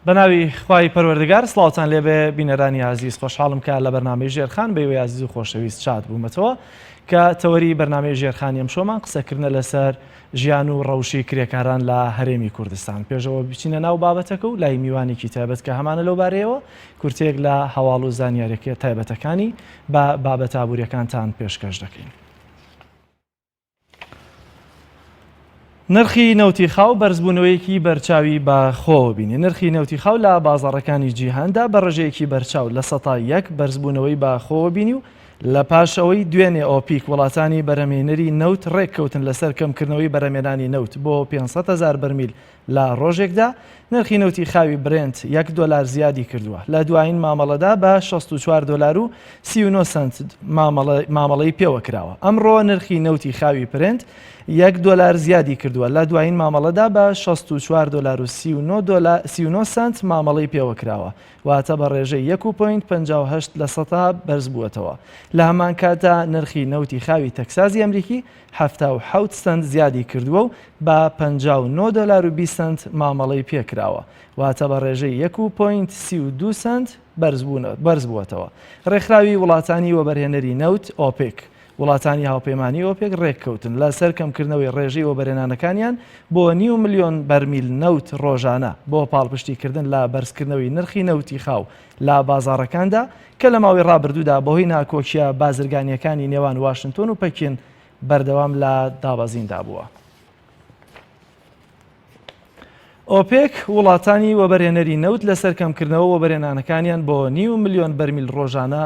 بەناوی خوای پەروەردگار سڵاوتان لێبێ بینەرانی ئازیز خۆشحاڵم کە لە بەرنامەی ژێرخان بەیوەی ئازیز و خۆشەویست شاد بوومەتەوە کە تەوەری بەرنامەی ژێرخانی ئەمشۆمان قسەکردنە لەسەر ژیان و ڕەوشی کرێکاران لە هەرێمی کوردستان پێشەوە بچینە ناو بابەتەکە و لای میوانێکی تایبەت کە هەمانە لەو بارەیەوە کورتەیەک لە هەواڵ و زانیاریەکە تایبەتەکانی بە بابەتە ئابووریەکانتان پێشکەش دەکەین. نرخی نەوتی خاو بەرزبوونەوەیەکی بەرچاوی بە خۆوە بینی. نرخی نەوتی خاو لە بازاڕەکانی جیهاندا بە ڕێژەیەکی بەرچاو 1% بەرزبوونەوەی بە خۆوە بینی و لە پاش ئەوەی دوێنێ ئۆپیک وڵاتانی بەرهەمهێنەری نەوت ڕێککەوتن لەسەر کەمکردنەوەی بەرهەمێنانی نەوت بۆ 500 هەزار بەرمیل لە ڕۆژێکدا، نرخی نەوتی خاوی برێنت یەک دۆلار زیادی کردووە، لە دوایین مامەڵەدا بە 64 دۆلار و 39 سەنت مامەڵەی پێوە کراوە. ئەمڕۆ نرخی نەوتی خاوی پرێنت یەک دۆلار زیادی کردووە، لە دوایین مامەڵەدا بە 64 دۆلار و 39 سەنت مامەڵەی پێوە کراوە، واتە بە ڕێژەی یەک و point 58 لە سەتا بەرزبووەتەوە. لە هەمان کاتدا نرخی نەوتی خاوی تەکسازی ئەمریکی 77 سەنت زیادی کردووە و بە 59 دۆلار و 20 سەنت مامەڵەی پێکراوە، واتە بە ڕێژەی یەک و point 32 سەنت بەرزبووەتەوە. ڕێکخراوی وڵاتانی وەبەرهێنەری نەوت، ئۆپێک، وڵاتانی هاوپەیمانی ئۆپێک ڕێککەوتن لەسەر کەمکردنەوەی ڕێژەی وەبەرهێنانەکانیان بۆ نیو ملیۆن بەرمیل نەوت ڕۆژانە بۆ پاڵپشتیکردن لە بەرزکردنەوەی نرخی نەوتی خاو لە بازاڕەکاندا کە لە ماوەی ڕابردوودا بەهۆی ناکۆکییە بازرگانییەکانی نێوان واشنتۆن و پەکین بەردەوام لە دابەزیندا بووە. ئۆپێک وڵاتانی وەبەرهێنەری نەوت لەسەر کەمکردنەوە وەبەرهێنانەکانیان بۆ نیو ملیۆن بەرمیل ڕۆژانە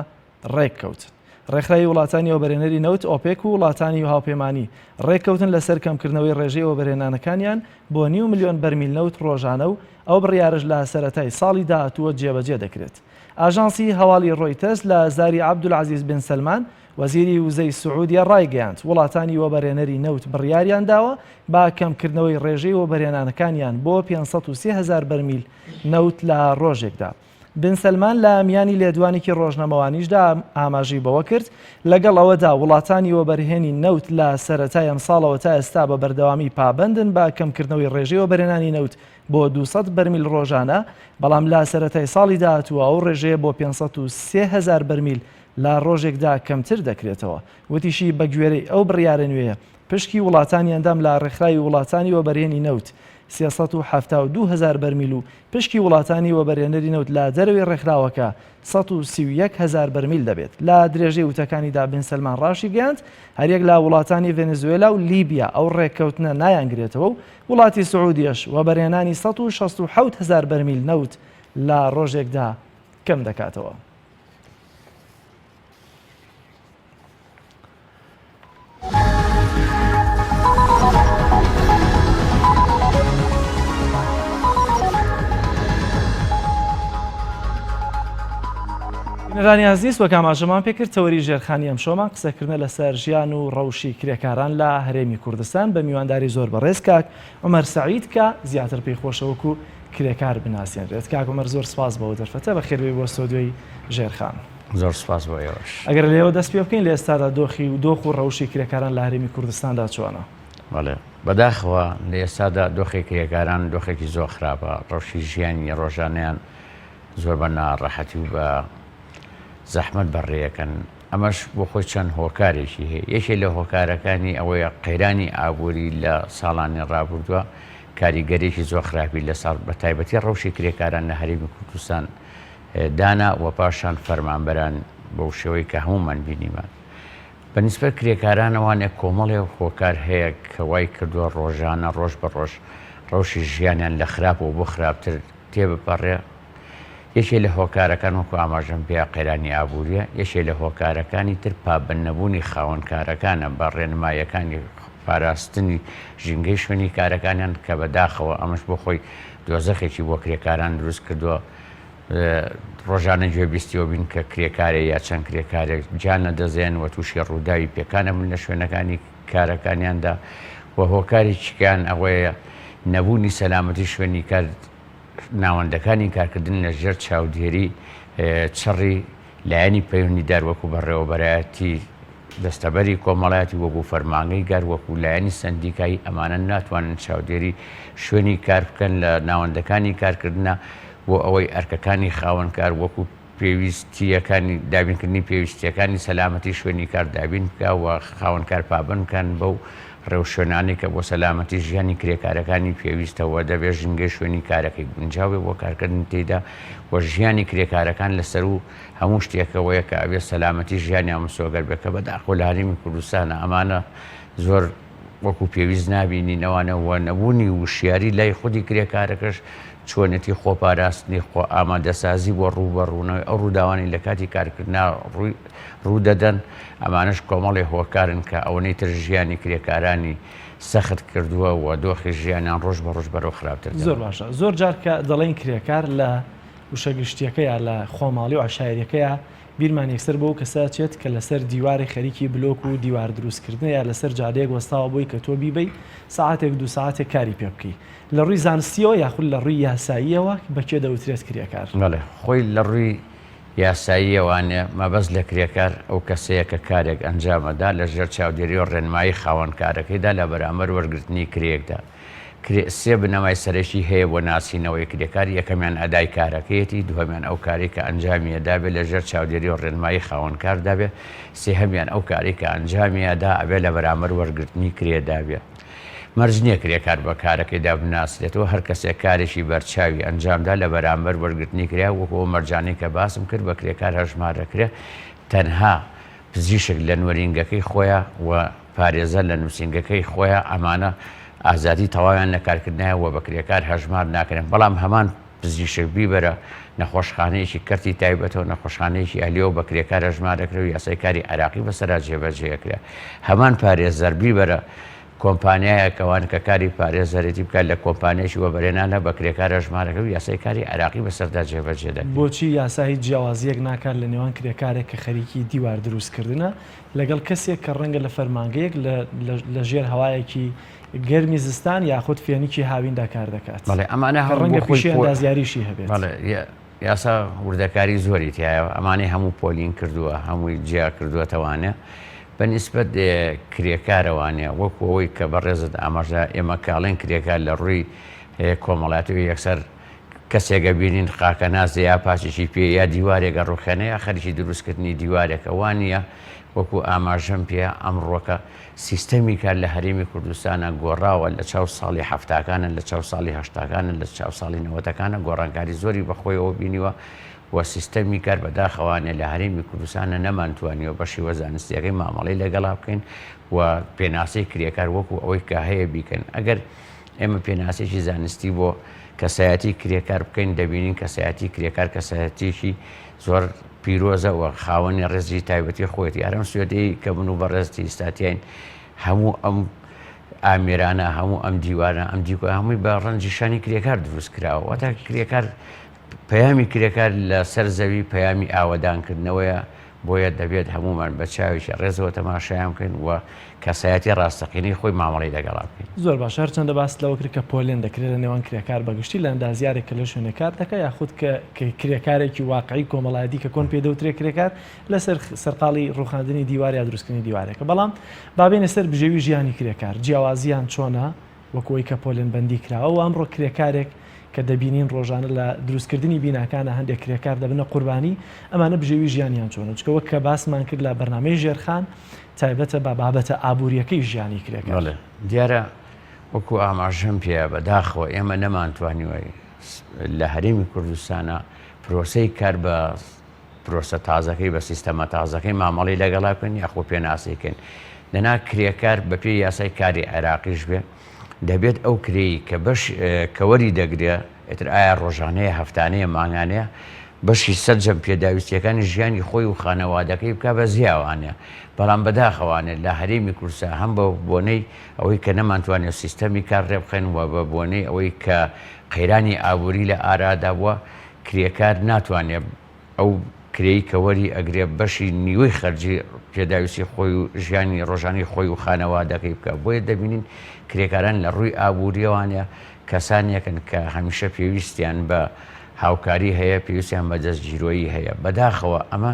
ڕێککەوتن. ڕێکخراوی وڵاتانی وەبەرهێنەری نەوت ئۆپێک و وڵاتانی هاوپەیمانی ڕێککەوتن لەسەر کەمکردنەوەی ڕێژەی وەبەرهێنانەکانیان بۆ نیو ملیۆن بەرمیل نەوت ڕۆژانە و ئەو بڕیارەش لە سەرەتای ساڵی داهاتووە جێبەجێ دەکرێت. ئاژانسی هەواڵی ڕۆیتەرز لە زاری عەبدولعەزیز بن سەلمان، وەزیری وزەی سعودیە ڕایگەیاند، وڵاتانی وەبەرهێنەری نەوت بڕیاریان داوە بە کەمکردنەوەی ڕێژەی وەبەرهێنانەکانیان بۆ 503 هەزار بەرمیل نەوت لە ڕۆژێکدا. بن سەلمان لە میانی لێدوانێکی ڕۆژنامەوانیشدا ئاماژەی بەوە کرد، لەگەڵ ئەوەدا وڵاتانی وەبەرهێنی نەوت لە سەرەتای ئەمساڵەوە تا ئێستا بە بەردەوامی پابەندن بە کەمکردنەوەی ڕێژەی وەبەرهێنانی نەوت بۆ 200 بەرمیل ڕۆژانە، بەڵام لە سەرەتای ساڵی داهاتووە ئەو ڕێژەیە بۆ 503 هەزار بەرمیل لە ڕۆژێکدا کەمتر دەکرێتەوە. وتیشی، بەگوێرەی ئەو بڕیارە نوێیە، پشکی وڵاتانی ئەندام لە ڕێکخراوی وڵاتانی وەبەرهێنی نەوت 372 هەزار بەرمیل و پشکی وڵاتانی وەبەرهێنەری نەوت لە دەرەوەی ڕێکخراوەکە 131 هەزار بەرمیل دەبێت. لە درێژەی وتەکانیدا بن سەلمان ڕاشیگەیاند، هەریەک لە وڵاتانی ڤەنزوێلا و لیبیا ئەو ڕێککەوتنە نایانگرێتەوە و وڵاتی سعودیەش وەبەرهێنانی 167 هەزار بەرمیل نەوت لە ڕۆژێکدا کەم دەکاتەوە. بینەرانی ئازیز وەک ئاماژەمان پێکرد تەوەری ژێرخانی ئەمشەومان قسەکردنە لەسەر ژیان و ڕەوشی کرێکاران لە هەرێمی کوردستان بە میوانداری زۆر بەڕێز کاک عومەر سەعید کە زیاتر پێی خۆشە وەکو کرێکار بناسێنرێت کاک عومەر زۆر سپاس بەوە دەرفەتە بەخێربێی بۆ ستۆدیۆی ژێرخان. زۆر سپاس بۆ ئێوەش. ئەگەر لێوە دەست پێ بکەین لە ئێستادا دۆخی و دۆخ و ڕەوشی کرێکاران لە هەرێمی کوردستاندا چۆنە؟ بەڵێ بەداخەوە لە ئێستادا دۆخی کرێکاران دۆخێکی زۆر خراپە، ڕەوشی ژیانی ڕۆژانەیان زۆر بە ناڕەحەتی و بە زەحمەت بەڕێیەکەن، ئەمەش بۆ خۆی چەند هۆکارێکی هەیە، یەکێ لە هۆکارەکانی ئەوەیە قەیرانی ئابووری لە ساڵانی ڕابردووە کاریگەریی زۆر خراپی لەسەر بەتایبەتی ڕەوشی کرێکاران لە هەرێمی کوردستان دانا و پاشان فەرمانبەران بەو شێوەی کە هەموومان بینیمان. بە نیسبەت کرێکارانەوانێ کۆمەڵێ هۆکار هەیە کە وای کردووە ڕۆژانە ڕۆژ بە ڕۆژ ڕەوشی ژیانیان لە خراپەوە بۆ خراپتر تێبپەڕێ، یەکێ لە هۆکارەکان وەکو ئاماژەم پێیا قەیرانی ئابووریە، یەکێ لە هۆکارەکانی تر پابەندنەبوونی خاوەنکارەکانە بە ڕێنماییەکانی پاراستنی ژینگەی شوێنی کارەکانیان کە بە داخەوە ئەمەش بۆ خۆی دۆزەخێکی بۆ کرێکاران دروست کردووە. ڕۆژانە گوێ بیستیەوە بین کە کرێکارێ یا چەند کرێکارێک گیان لەدەستێن و تووشی ڕووداوی پێکان ئەبن لە شوێنەکانی کارەکانیاندا و هۆکارێکیان ئەوەیە نەبوونی سەلامەتی شوێنی کار ناوەندەکانی کارکردن لە ژێر چاودێری چڕی لایەنی پەیوەندیدار وەکو بەڕێوەبەرایەتی دەستەبەری کۆمەڵایەتی وەکو فەرمانگەی گار وەکو لایەنی سەندیکایی ئەمانە ناتوانن چاودێری شوێنی کار بکەن لە ناوەندەکانی کارکردنە. بۆ ئەوەی ئەرکەکانی خاوەنکار وەکو پێویستییەکانی دابینکردنی پێویستییەکانی سەلامەتی شوێنی کار دابین بکا و خاوەنکار پابەند بکەن بەو ڕێوشوێنانەی کە بۆ سەلامەتی ژیانی کرێکارەکانی پێویستە و دەبێ ژینگەی شوێنی کارەکەی گونجاو بێ بۆ کارکردن تێیدا و ژیانی کرێکارەکان لە سەروو هەموو شتێکەوەیە کە ئەبێ سەلامەتی ژیانیان مسۆگەر بێ کە بەداخەوە لە هەرێمی کوردستانە ئەمانە زۆر وەکو پێویست نابینینەوانە و نەبوونی وشیاری لای خودی کرێکارەکەش چۆنێتی خۆپاراستنی خۆ ئامادەسازی بۆ ڕووبەڕوونەوەی ئەو ڕووداوانەی لە کاتی کارکردنا ڕووی ڕوودەدەن، ئەمانەش کۆمەڵێ هۆکارن کە ئەوەنەی تر ژیانی کرێکارانی سەخت کردووە و دۆخی ژیانیان ڕۆژ بە ڕۆژ بەرەو خراپتر زۆر دەبات. باشە زۆر جار کە دەڵێین کرێکار لە وشە گشتیەکەیا لە خۆماڵی و عەشایەریەکەیا بیرمان یەکسەر بەو کەسە ئەچێت کە لەسەر دیوارێک خەریکی بلۆک و دیوار دروست کردنە یا لەسەر جادەیەک وەستاوە بۆی کە تۆ بیبەی سەعاتێک دوو سەعاتێک کاری پێ بکەی لە ڕووی زانستیەوە یاخود لە ڕووی یاساییەوە بە کێ دەوترێت کرێکار؟ بەڵێ خۆی لە ڕووی یاساییەوانێ مەبەست لە کرێکار ئەو کەسەیە کە کارێک ئەنجام ئەدا لە ژێر چاودێری و ڕێنمایی خاوەن کارەکەیدا لە بەرامبەر وەرگرتنی کرێیەکدا. کرێ سێ بنەمای سەرەکی هەیە بۆ ناسینەوەی کرێکار، یەکەمیان ئەدای کارەکەیەتی، دووهەمیان ئەو کارەی کە ئەنجامی ئەدا بێ لە ژێر چاودێری و ڕێنمایی خاوەن کاردا بێ، سێهەمیان ئەو کارەی کە ئەنجامی ئەدا ئەبێ لە بەرامبەر وەرگرتنی کرێدا بێ. مەرج نییە کرێکار بە کارەکەیدا بناسرێتەوە، هەر کەسێک کارێکی بەرچاوی ئەنجامدا لە بەرامبەر وەرگرتنی کرێ وەکو ئەو مەرجانەی کە باسم کرد بە کرێکار هەژمار دەکرێ، تەنها پزیشک لە نۆرینگەکەی خۆیا و پارێزەر لە نووسینگەکەی خۆیا ئەمانە ئازادی تەواویان لە کارکردنایە و بە کرێکار هەژمار ناکرێن، بەڵام هەمان پزیشک بیبەرە نەخۆشخانەیەکی کەرتی تایبەتەوە نەخۆشخانەیەکی ئەهلیەوە بە کرێکار هەژمار دەکرێت و یاسای کاری عێراقی بەسەرا جێبەجێ ئەکرێت. هەمان پارێزەر بیبەرە کۆمپانیایەکەوان کە کاری پارێزەرێتی بکات لە کۆمپانیایەکی وەبەرهێنانە بە کرێکار هەژمار دەکرێت و یاسای کاری عێراقی بەسەردا جێبەجێ دەکرێت. بۆچی یاسا هیچ جیاوازییەک ناکات لە نێوان کرێکارێک کە خەریکی دیوار دروستکردنە لەگەڵ کەسێک کە ڕەنگە لە فەرمانگەیەک لە ژێر هەوایەکی گەرمی زستان یاخود فێنکی هاویندا کار دەکات بەڵێ ئەمانە کە هەموو ڕەنگە بۆ خۆی پیشەی پۆ ئەندازیاریشی هەبێت. بەڵێ یاسا وردەکاری زۆری تیایە ئەمانەی هەموو پۆلین کردووە هەمووی جیا کردووەتەوانێ بە نیسبەت کرێکارەوانێ وەکو ئەوەی کە بەڕێزت ئاماژە ئێمە کاڵێن کرێکار لە ڕووی کۆمەڵایەتی یەکسەر کەسێک ئەبینین خاکەنازە یا پاچێکی پێ یا دیوارێک ئەڕوخێنێ یا خەریکی دروستکردنی دیوارێکە وانییە وەکو ئاماژەم پێ ئەمڕۆکە سیستەمی کار لە هەرێمی کوردستانە گۆڕاوە لە چاو ساڵی حەفتاکانە لە چاو ساڵی هەشتاکانە لە چاو ساڵی نەوەتەکانە گۆڕانکاری زۆری بەخۆیەوە بینیوە و سیستەمی کار بەداخەوانێ لە هەرێمی کوردستانە نەمانتوانیوە بە شێوە زانستیەکەی مامەڵەی لەگەڵا بکەین و پێناسەی کرێکار وەکو ئەوەی کە هەیە بیکەن ئەگەر ئێمە پێناسەیەکی زانستی بۆ کەسایەتی کرێکار بکەین دەبینین کەسایەتی کرێکار کەسایەتیەکی زۆر پیرۆزە و خاوەنی ڕێزی تایبەتی خۆیەتی ئەرم سوێدەی کە من و بەڕێزتی ئیستاتیین هەموو ئەم ئامێرانە هەموو ئەم دیوارە ئەم دیکۆ هەمووی بە ڕەنجی شانی کرێکار دروست کراوە واتە کرێکار پەیامی کرێکار لە سەر زەوی پەیامی ئاوەدانکردنەوەیە، بۆیە دەبێت هەموومان بە چاوێکی ڕێزەوە تەماشایان بکەین و کەسایەتی ڕاستەقینەی خۆی مامەڵەی لەگەڵا بکەین. زۆر باشە، هەرچەندە باست لەوە کرد کە پۆلێن دەکرێت لە نێوان کرێکار بە گشتی لە ئەندازیارێک کە لە شوێنێک کار دەکات یاخود کە کرێکارێکی واقعی کۆمەڵایەتی کە کۆن پێی دەوترێت کرێکار لەسەر سەرقاڵی ڕووخاندنی دیوار یا دروستکردنی دیوارێکە بەڵام با بێینە سەر بژێوی ژیانی کرێکار جیاوازیان چۆنە وەکو ئەوەی کە پۆلێنبەندی کراوە و ئەمڕۆ کرێکارێک کە دەبینین ڕۆژانە لە دروستکردنی بیناکانە هەندێک کرێکار دەبنە قوربانی ئەمانە بژێوی ژیانیان چۆنە چونکە وەک کە باسمان کرد لە بەرنامەی ژێرخان تایبەتە بە بابەتە ئابووریەکەی ژیانی کرێکار. بەڵێ دیارە وەکو ئاماژەم پێ بەداخەوە ئێمە نەمانتوانیوە لە هەرێمی کوردستانە پرۆسەی کار بە پرۆسە تازەکەی بە سیستەمە تازەکەی مامەڵەی لەگەڵا بکەن یاخۆ پێناسەی کەن دەنا کرێکار بەپێی یاسای کاری عێراقیش بێ دەبێت ئەو کرێی کە بەش کەوەری دەگرێ ئیتر ئایا ڕۆژانەیە هەفتانەیە مانگانەیە بەشی سەرجەم پێداویستیەکانی ژیانی خۆی و خانەوادەکەی بک بە زیاوانە بەڵام بەداخەوانێت لە هەرێمی کوردستان هەم بە بۆنەی ئەوەی کە نەمانتوانێت سیستەمی کار ڕێبخەین و بە بۆنەی ئەوەی کە قەیرانی ئابووری لە ئارادا بووە کرێکار ناتوانێت ئەو کرێی کە وەری ئەگرێ بەشی نیوەی خەرجی پێداویستی خۆی و ژیانی ڕۆژانەی خۆی و خانەوادەکەی بکا بۆیە دەبینین کرێکاران لە ڕووی ئابووریەوانە کەسانێکن کە هەمیشە پێویستیان بە هاوکاری هەیە پێویستیان بە دەستگیرۆیی هەیە بەداخەوە ئەمە.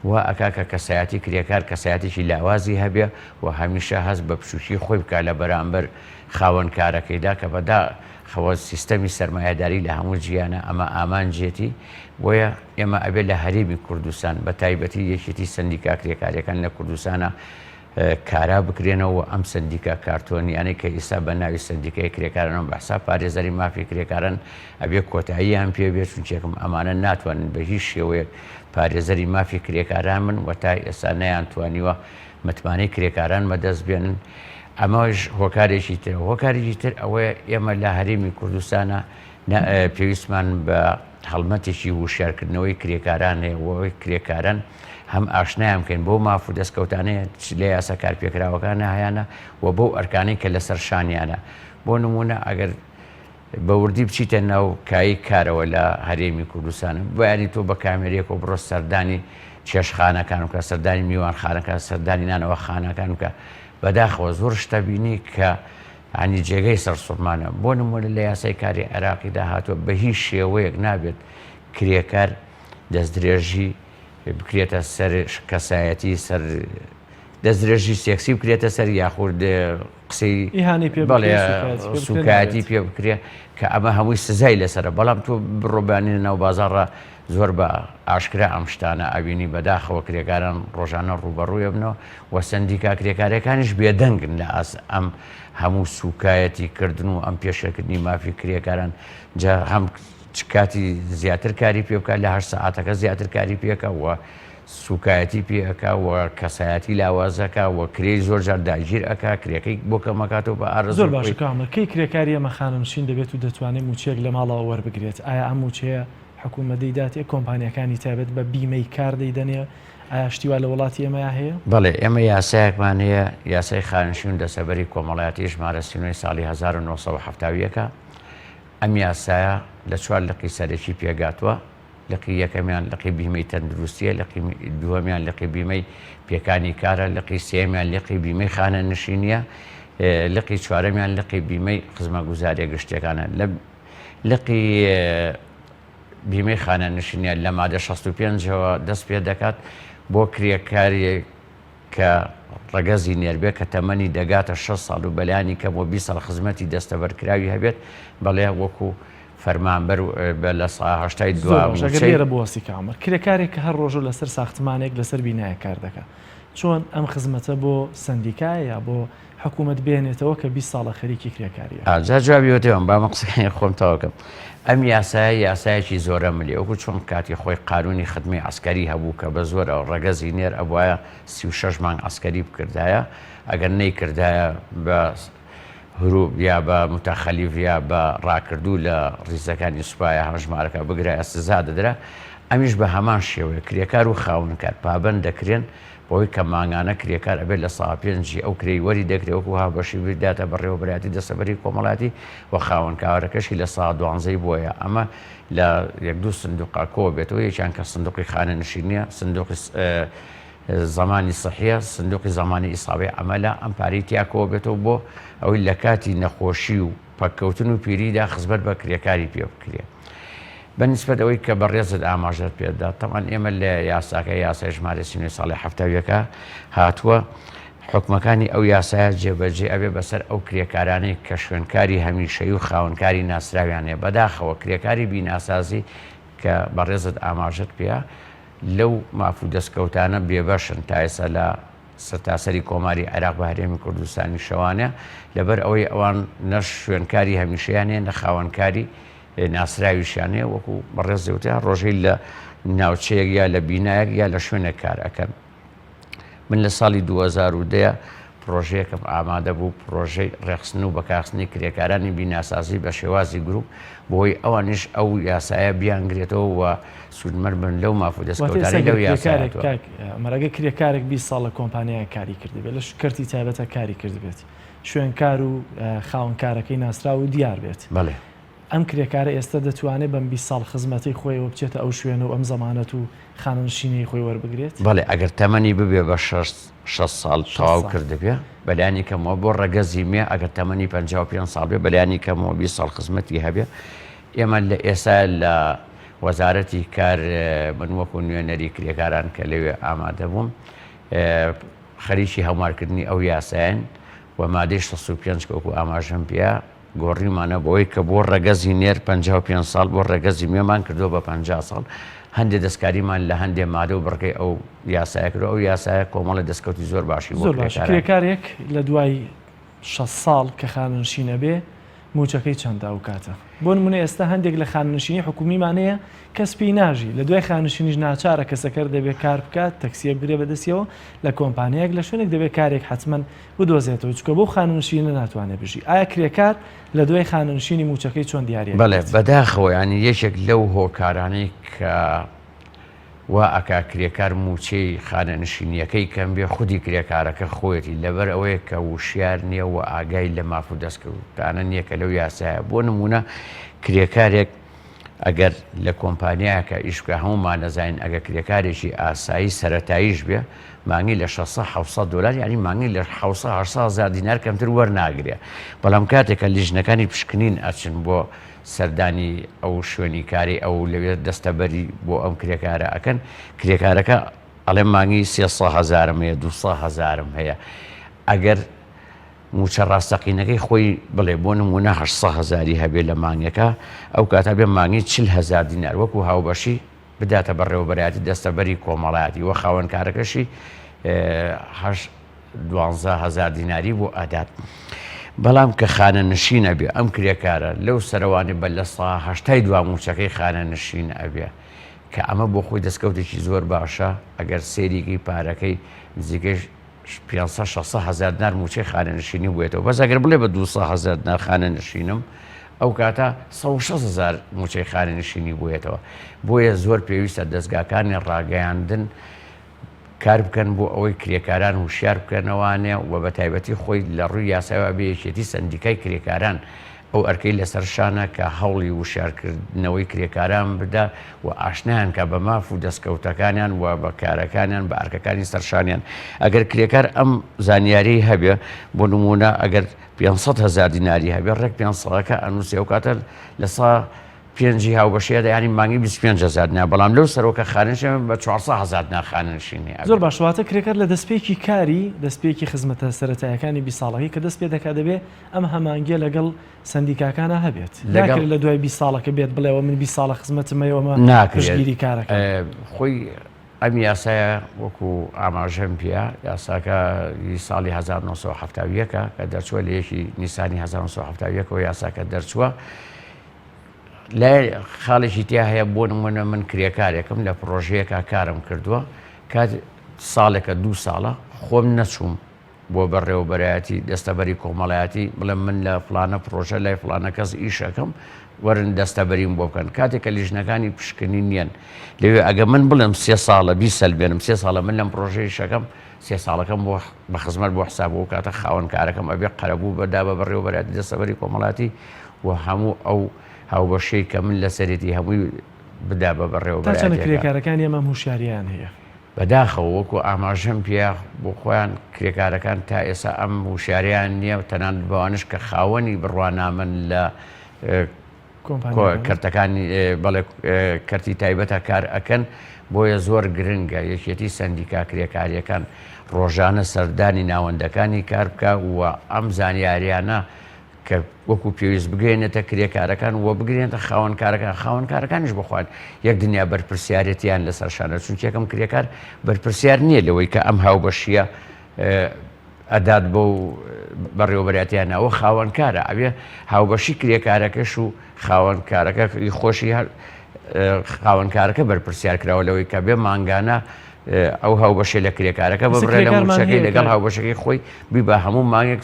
وا ئەکا کە کەسایەتی کرێکار کەسایەتێکی لاوازی هەبێ و هەمیشە هەست بە بچوکی خۆی بکا لە بەرامبەر خاوەن کارەکەیدا کە بەدا خەوە سیستەمی سەرمایەداری لە هەموو جیهانا ئەمە ئامانجێتی بۆیە ئێمە ئەبێ لە هەرێمی کوردستان بە تایبەتی یەکێتی سەندیکا کرێکاریەکان لە کوردستانا کارا بکرێنەوە و ئەم سەندیکا کارتۆنیانەی کە ئیستا بە ناوی سەندیکای کرێکارانەوە بە حساب پارێزەری مافی کرێکاران ئەبێ کۆتاییان پێ بێت چونکێکم ئەمانە ناتوانن بە هیچ شێوەیەک پارێزەری مافی کرێکاران بن و تا ئێستا نەیانتوانیوە متمانەی کرێکاران بەدەست بێنن ئەمەش هۆکارێکی ترە هۆکارێکی تر ئەوەیە ئێمە لە هەرێمی کوردستانە پێویستمان بە هەڵمەتێکی وشیارکردنەوەی کرێکاران هەیە و ئەوەی کرێکاران هەم ئاشنایان بکەین بەو ماف و دەستکەوتانەیە لە یاسا کارپێکراوەکانە هەیانە و بەو ئەرکانەی کە لەسەر شانیانە بۆ نمونە ئەگەر بە وردی بچیتە ناو کایی کارەوە لە هەرێمی کوردستان بەیانی تۆ بە کامێرەیەکەوە بڕۆ سەردانی چێشخانەکان بکە سەردانی میوانخانەکان سەردانی نانەوەخانەکان بکە بەداخەوە زۆر شتە بینی کە یانی جێگەی سەرسوڕمانە. بۆ نموونە لە یاسای کاری عێراقیدا هاتووە بە هیچ شێوەیەک نابێت کرێکار دەستدرێژی بکرێتە سەر کەسایەتی سەر دەستدرێژی سێکسی بکرێتە سەر یاخود قسەی ئیهانەی پێ بەڵێ بکرێ، سووکایەتی پێ بکرێ، سووکایەتی نابێت. پێ بکرێ کە ئەمە هەمووی سزای لەسەرە بەڵام تۆ بڕۆ بەیانی لەناو بازاڕا زۆر بە ئاشکرا ئەم شتانە ئەبینی بەداخەوە کرێکاران ڕۆژانە ڕووبەڕووی ئەبنەوە و سەندیکا کرێکاریەکانیش بێدەنگن لە ئاست ئەم هەموو سوکایەتی کردن و ئەم پێشێلکردنی مافی کرێکاران جا هەم کاتی زیاتر کاری پێ بکات لە هەشت سەعاتەکە زیاتر کاری پێکە و سوکایەتی پێ ئەکا و کەسایەتی لاوازەکە و کرێی زۆر جار داگیر ئەکا کرێکەی بۆ کەمەکاتەوە بە ئارەزووی زۆر باشە خۆی. کاک عومەر کەی کرێکاری ئێمە خانەنشین دەبێت و دەتوانێت مووچەیەک لە ماڵەوە وەربگرێت ئایا ئەم مووچەیە حکوومەت دەیداتێ کۆمپانیاکانی تایبەت بە بیمەی کار دەیدەنێ ئایا شتی وا لە وڵاتی ئێمەیا هەیە؟ بەڵێ ئێمە یاسایەکمان هەیە یاسای خانەنشین و دەستەبەری کۆمەڵایەتی ژمارە 39 ساڵی 1970 ئەم یاسایە لە چوار لقی سەرەکی پێکهاتووە لقی یەکەمیان لقی بیمەی تەندروستیە لقی دووەمیان لقی بیمەی پێکانی کارە لقی سێیەمیان لقی بیمەی خانەنشینیە لقی چوارەمیان لقی بیمەی خزمەتگوزاریە گشتیەکانە لە لقی بیمەی خانەنشینیە لە مادە 65 ەوە دەست پێ دەکات بۆ کرێکارێک کە ڕەگەزی نێر بێت کە تەمەنی دەگاتە 60 ساڵ و بەلایەنی کەمەوە 20 ساڵ خزمەتی دەستەبەرکراوی هەبێت بەڵێ وەکو فەرمانبەر بە لە سا هەشتای زۆر دوا باشە گەر مووچەی لێرە بوەستی کاک عومەر کرێکارێک کە هەر ڕۆژە لەسەر ساختمانێک لەسەر بینایەک کار دەکا چۆن ئەم خزمەتە بۆ سەندیکایە یا بۆ حکوومەت بێنێتەوە کە 20 ساڵە خەریکی کرێکاریە؟ جا جوابی وتەوەم با من قسەکانی خۆم تەواو کەم ئەم یاسایە یاسایەکی زۆرە ملی وەکو چۆن کاتی خۆی قانونی خدمەی عەسکەری هەبوو کە بە زۆرەوە ڕەگەزی نێر ئەبوایە 36 مانگ عەسکەری بکردایە ئەگەر نەیکردایە بە هروب یا بە متخلف یا بە ڕاکردوو لە ڕیزەکانی سوپایە هەژمارەکە بگرایە سزا دەدرا، ئەمیش بە هەمان شێوەیە کرێکار و خاوەنکار پابەند دەکرێن بەوەی کە مانگانە کرێکار ئەبێت لە سا پێنجی ئەو کرێی وەری دەگرێ وەکو هاوبەشی بداتە بەڕێوەبەرایەتی دەستەبەری کۆمەڵایەتی و خاوەنکارەکەشی لە سا دوانزەی بۆیە ئەمە لە یەک دوو سندوقا کۆ بێتەوە یەکیان کە سندوقی خانەنشینیە سندوقی زەمانی سحیە، سندوقی زەمانی ئیسابەی عەمەلە، ئەم پارەی تیا کۆبێتەوە بۆ ئەوەی لە کاتی نەخۆشی و پەککەوتن و پیریدا خزمەت بە کرێکاری پێ بکرێ. بە نیسبەت ئەوەی کە بەڕێزت ئاماژەت پێ دا، تەبعەن ئێمە لە یاساکە، یاسای ژمارە 39 ساڵی 71 هاتووە، حوکمەکانی ئەو یاسایە جێبەجێ ئەبێ بەسەر ئەو کرێکارانەی کە شوێنکاری هەمیشەیی و خاوەنکاری ناسراویان هەیە. بەداخەوە کرێکاری بیناسازی کە بەڕێزت ئاماژەت پێ لەو ماف و دەستکەوتانە بێبەشن تا ئێستا لە سەرتاسەری کۆماری عێراق بە هەرێمی کوردستانیشەوانە، لەبەر ئەوەی ئەوان نە شوێنکاری هەمیشەیان هەیە نە خاوەنکاری ناسراویشیان هەیە، وەکو بەڕێز دەوترا ڕۆژەی لە ناوچەیەک یا لە بینایەک یا لە شوێنێک کار ئەکەن. من لە ساڵی 2010 پڕۆژەیەکم ئامادە بوو، پڕۆژەی ڕێکخستن و بەکارخستنی کرێکارانی بیناسازی بە شێوازی گروپ، بۆ ئەوەی ئەوانیش ئەو یاسایە بیانگرێتەوە و سوودمەند بن لەو ماف و واتە ئێستا دەستکەوتانەی گەر لەو یاسایە کرێکارێک هاتووە. کاک عومەر ئەگەر کرێکارێک 20 ساڵ لە کۆمپانیایەک کاری کردبێت، لە کەرتی تایبەتە کاری کردبێت، شوێنکار و خاوەن کارەکەی ناسراو و دیار بێت، بەڵێ. ئەم کرێکارە ئێستا دەتوانێت بەم 20 ساڵ خزمەتەی خۆیەوە بچێتە ئەو شوێنە و ئەم زەمانەت و خانەنشینیەی خۆی وەربگرێت؟ بەڵێ ئەگەر تەمەنی ببێ بە شەست 60 ساڵ 60 تەواو ساڵ. کردبێ بەلایەنی کەمەوە بۆ ڕەگەزی مێ ئەگەر تەمەنی 55 ساڵ بێ بەلایەنی کەمەوە 20 ساڵ خزمەتی هەبێ ئێمە لە ئێستا لە. وەزارەتی کار من وەکو نوێنەری کرێکاران کە لەوێ ئامادە بووم خەریکی هەموارکردنی ئەو یاسایەن و مادەی 65 کە وەکو ئاماژەم پێ گۆڕیمانە بەوەی کە بۆ ڕەگەزی نێر 55 ساڵ بۆ ڕەگەزی مێمان کردووە بە 50 ساڵ هەندێک دەستکاریمان لە هەندێ مادە و بڕگەی ئەو یاسایە کردو ئەو یاسایە کۆمەڵی دەستکەوتی زۆر باشی بۆ کرێکارێک لە دوای 60 ساڵ کە خانەنشین ئەبێ مووچەکەی چەندە ئەو کاتە؟ بۆ نمونە ئێستا هەندێک لە خانەنشینی حکومیمان هەیە کەس پێی ناژی لە دوای خانەنشینیش ناچارە کەسەکەر دەبێت کار بکات تەکسیەک بگرێ بەدەستیەوە لە کۆمپانیایەک لە شوێنێک دەبێت کارێک حەتمەن بدۆزێتەوە چونکە بەو خانەنشینە ناتوانێت بژی ئایا کرێکار لە دوای خانەنشینی مووچەکەی چۆن دیاری بەڵێ بەداخەوە یانی یەکێک لەو هۆکارانەی کە وا ئەکا کرێکار مووچەی خانەنشینییەکەی کەم بێ، خودی کرێکارەکە خۆیەتی، لەبەر ئەوەیە کە وشیار نییە و ئاگای لە ماف و دەستکەوتانە نییە کە لەو یاسایە. بۆ نموونە کرێکارێک ئەگەر لە کۆمپانیایەکا ئیش بکا، هەموومان ئەزانین ئەگەر کرێکارێکی ئاسایی سەرەتاییش بێ، مانگی لە شەشسەد حەوتسەد دۆلار یانی مانگی لە حەوتسەد هەشتسەد هەزار دینار کەمتر وەرناگرێ. بەڵام کاتێک کە لیژنەکانی پشکنین ئەچن بۆ سەردانی ئەو شوێنی کارەی ئەو لەوێ دەستەبەری بۆ ئەم کرێکارە ئەکەن، کرێکارەکە ئەڵێ مانگی 300 هەزارم هەیە 200 هەزارم هەیە ئەگەر موچە ڕاستەقینەکەی خۆی بڵێ بۆ نمونە 800 هەزاری هەبێ لە مانگەکە ئەو کاتە بێ مانگی 40 هەزار دینار وەکو هاوبەشی بداتە بەڕێوەبەرایەتی دەستەبەری کۆمەڵایەتی وە خاوەنکارەکەشی هەش 12 هەزار دیناری بۆ ئەدات. بەڵام کە خانەنشین ئەبێ ئەم کرێکارە لەو سەرەوانی بە 80% دوا مووچەکەی خانەنشین ئەبێ کە ئەمە بۆ خۆی دەستکەوتێکی زۆر باشە ئەگەر سێریکی پارەکەی نزیکەی 500 600 هەزار دینار مووچەی خانەنشینی بوێتەوە بەس ئەگەر بڵێ بە 200 هەزار دینار خانەنشینم ئەو کاتە 160 هەزار مووچەی خانەنشینی بوێتەوە بۆیە زۆر پێویستە دەزگاکانی ڕاگەیاندن کار بکەن بۆ ئەوەی کرێکاران وشیار بکەنەوانێ و بە تایبەتی خۆی لە ڕووی یاسایەوە ئەبێ یەکێتی سەندیکای کرێکاران ئەو ئەرکەی لەسەر شانە کە هەوڵی وشیارکردنەوەی کرێکاران بدا و ئاشنایان کا بە ماف و دەستکەوتەکانیان و بە کارەکانیان بە ئەرکەکانی سەرشانیان ئەگەر کرێکار ئەم زانیاریەی هەبێ بۆ نموونە ئەگەر 500 هەزار دیناری هەبێ ڕێک 500ەکە ئەنووسێ ئەو کاتە لە سا پێنجی هاوبەشیە یانی مانگی 25 هەزار دینار بەڵام لەو سەرۆکە خانەنشین بە 400 هەزار دینار خانەنشینی ئەبێ. زۆر باش واتە کرێکار لە دەستپێکی کاری دەستپێکی خزمەتە سەرەتایەکانی 20 ساڵەکەی کە دەست پێ دەکات دەبێ ئەم هەمانگیە لەگەڵ سەندیکاکانا هەبێت لەگەڵ ناکرێت لە دوای 20 ساڵەکە بێت بڵێ ئەوە من 20 ساڵە خزمەتم هەیە ئەمە ناکرێت پشتگیری کارەکەم. خۆی ئەم یاسایە وەکو ئاماژەم پێ یاساکە ی ساڵی 1970 کە دەرچووە لە یەکی نیسانی 1970 ەوە یاساکە دەرچووە لای خاڵێکی تیا هەیە بۆ نمونە من کرێکارێکم لە پڕۆژەیەکا کارم کردووە کات ساڵێکە دوو ساڵە خۆم نەچووم بۆ بەڕێوەبەرایەتی دەستەبەری کۆمەڵایەتی بڵێم من لە فلانە پرۆژە لای فلانە کەس ئیشەکەم وەرن دەستەبەریم بۆ بکەن کاتێک کە لیژنەکانی پشکنین نییەن لەوێ ئەگە من بڵێم سێ ساڵە بیسەلمێنم سێ ساڵە من لەم پرۆژەی ئیشەکەم سێ ساڵەکەم بۆ بە خزمەت بۆ حساب بۆ کاتە خاوەن کارەکەم ئەبێ قەرەبوو بەدا بە بەڕێوەبەرایەتی دەستەبەری کۆمەڵاتی و هەموو ئەو هاوبەشەی کە من لەسەرێتی هەمووی بدا بە تا چەندە بەڕێوەبەرایەتیەکە. کرێکارەکانی ئێمە ئەم هوشیاریەیان هەیە؟ بەداخەوە وەکو ئاماژەم پێیا بۆ خۆیان کرێکارەکان تا ئێستا ئەم وشیاریان نییە تەنانەت بەوانش کە خاوەنی بڕوانامەن لە کەرتەکانی بەڵێ کەرتی تایبەتە کار ئەکەن بۆیە زۆر گرنگە یەکێتی سەندیکا کرێکاریەکان ڕۆژانە سەردانی ناوەندەکانی کار بکە و ئەم زانیاریانە کە وەکو پێویست بگەێنێتە کرێکارەکان و بگرێنێتە خاوەنکارەکان خاوەنکارەکانیش بخوان یەک دنیا بەرپرسیارەتیان لەسەر شانە چونکە یەکەم کرێکار بەرپرسیار نییە لەوەی کە ئەم هاوبەشیە ئەدات بەو بەڕێوەبەرایەتیانە ئەوە خاوەنکارە ئەوێ هاوبەشی کرێکارەکەش و خاوەنکارەکە خۆشی هەر خاوەنکارەکە بەرپرسیار کراوە لەوەی کە بێ مانگانە ئەو هاوبەشێ لە کرێکارەکە ببڕێ لە مووچەکەی لەگەڵ هاوبەشەکەی خۆی بی بە هەموو مانگێک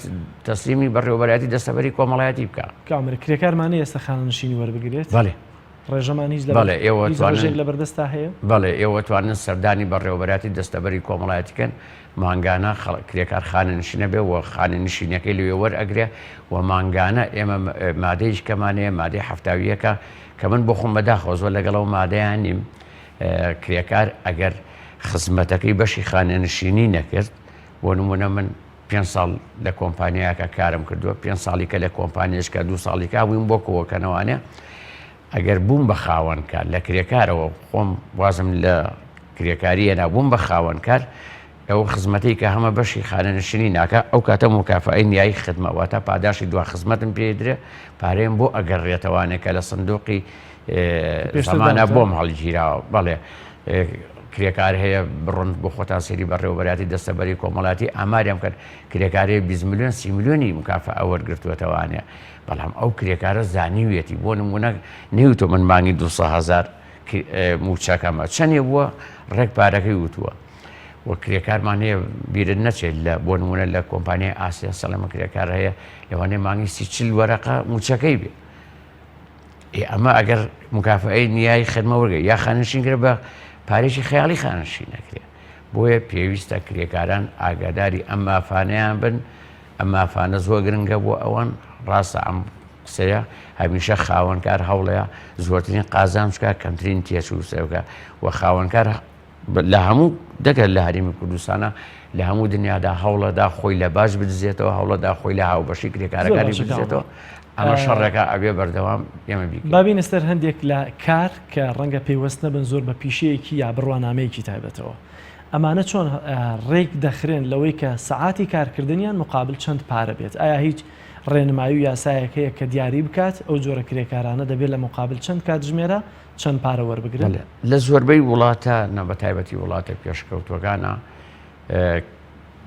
تەسلیمی بەڕێوەبەرایەتی دەستەبەری کۆمەڵایەتی بکە. کامرە کرێکارمان ئێستا خانەنشینی وەربگرێت؟ بەڵێ. ڕێژەمان هیچ لە بەڵێ ئێوە هیچ ڕێژەیەک لە بەردەستا هەیە؟ بەڵێ ئێوە توانن سەردانی بەڕێوەبەرایەتی دەستەبەری کۆمەڵایەتی کەن مانگانە کرێکار خانەنشینە بێ و خانەنشینەکەی لەوێ وەرئەگرێ و مانگانە ئێمە مادەیش کەمان هەیە مادەی حەفتاویەکە کە من بۆ خۆم بەداخەوە زۆر لەگەڵ ئەو مادەیان نیم کرێکار ئەگەر خزمەتەکەی بەشی خانەنشینی نەکرد بۆ نمونە من پێ ساڵ لە کۆمپانیاکە کارم کردووە پێ ساڵی کە لە کۆمپانیشکە دو ساڵیکە بوویم بۆ کۆوەکەنەوانێ. ئەگەر بووم بە خاوەنکار لە کرێکارەوە خۆم وازم لە کرێکاری هێنا بووم بە خاوەنکار ئەو خزمەتەی کە هەمە بەشی خانەنشینی ناکا ئەو کاتە موکافەئەی نیایی خدمە واتە پاداشی دوا خزمەتم پێ درێ پارەیم بۆ ئەگەڕێتەوانێ کە لە سندوقی زەمانە بۆم هەڵگیراوە بەڵێ کرێکار هەیە بڕۆن بۆ خۆتان سەیری بەڕێوەبەراتی دەستەبەری کۆمەڵاتی ئاماریان بکەن کرێکارەیە 20 میلیۆن 30 میلیۆنی مکافە وەرگرتووەتەوانێ بەڵام ئەو کرێکارە زانیویەتی بۆ نمونە نەیوتۆ من مانگی 200 هزار موچەکەمە چەندێ بووە ڕێک پارەکەی وتووە و کرێکارمان هەیە بیرت نەچێت لە بۆ نمونە لە کۆمپانیای ئاسیا سەڵێمە کرێکار هەیە لەوانەیە مانگی 30 وەرەقە موچەکەی بێ ئێ ئەمە ئەگەر مکافەئەی نیای خدمە وەرگێ یا خانەنشین کرێ بە پارێکی خەیاڵی خانەنشین نەکرێ بۆیە پێویستە کرێکاران ئاگاداری ئەم مافانەیان بن ئەم مافانە زۆر گرنگە بۆ ئەوان ڕاستە ئەم قسەیە هەمیشە خاوەنکار هەوڵەیە زۆرترین قازانج بکە کەمترین تێچوو سەرکە و خاوەنکار لە هەموو دەگەر لە هەرێمی کوردستانە لە هەموو دنیادا هەوڵەدا خۆی لە باج بدزێتەوە هەوڵەدا خۆی لە هاوبەشی کرێکارەکانی بدزێتەوە ئەمە شەڕێکە ئەبێ بەردەوام ئێمە بیکەین. با بێینە سەر هەندێک لە کار کە ڕەنگە پەیوەست نەبن زۆر بە پیشەیەکی یا بڕوانامەیەکی تایبەتەوە. ئەمانە چۆن ڕێک دەخرێن لەوەی کە سەعاتی کارکردنیان مقابل چەند پارە بێت؟ ئایا هیچ ڕێنمایی و یاسایەک هەیە کە دیاری بکات ئەو جۆرە کرێکارانە دەبێت لە مقابل چەند کاتژمێرە چەند پارە وەربگرن؟ بەلێ لە زۆربەی وڵاتە نا بە تایبەتی وڵاتە پێشکەوتوەکانە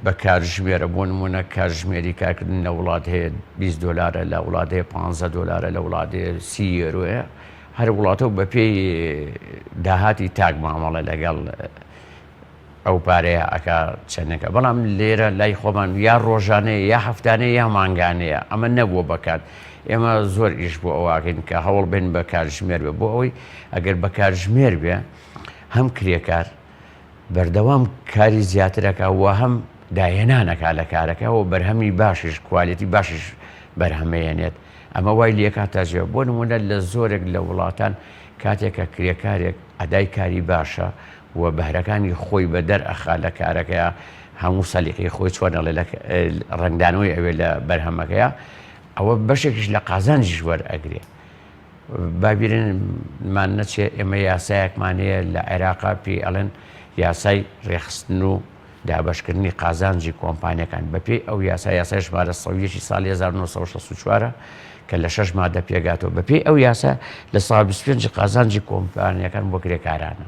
بە کارژمێرە بۆ نمونە کارژمێری کارکردن لە وڵات هەیە 20 دلارە لە وڵات هەیە 15 دلارە لە وڵات هەیە 30 یۆرۆیە هەر وڵاتە و بەپێی داهاتی تاک مامەڵە لەگەڵ ئەو پارەیە ئەکا چەندێکە بەڵام لێرە لای خۆمان یا ڕۆژانەیە یا هەفتانەیە یا مانگانەیە ئەمە نەبووە بە کات ئێمە زۆر ئیش بۆ ئەوەکەین کە هەوڵ بێن بە کاتژمێر بێ بۆ ئەوەی ئەگەر بە کاتژمێر بێ هەم کرێکار بەردەوام کاری زیاترەکە و هەم داهێنانەکە لە کارەکە و بەرهەمی باشیش کوالێتی باشیش بەرهەمەیەنێت ئەمە وای لێکات تاجێ بۆ نمونە لە زۆرێک لە وڵاتان کاتێک کە کرێکارێک ئەدای کاری باشە و بەهرەکانی خۆی بە دەر ئەخا لە کارەکەیا هەموو سەلیقەی خۆی چۆن ئەڵێ لە ڕەنگدانەوەی ئەوێ لە بەرهەمەکەیا ئەوە بەشێکیش لە قازانجیش وەرئەگرێ با بیرمان نەچێ ئێمە یاسایەکمان هەیە لە عێراقا پێی ئەڵێن یاسای ڕێخستن و دابەشکردنی قازانجی کۆمپانیەکان بەپێی ئەو یاسا یاسای ژمارە 101 ساڵی 1964 کە لە شەش مادە پێگاتەوە بەپێی ئەو یاسا لە سا 25 قازانجی کۆمپانیەکان بۆ کرێکارانە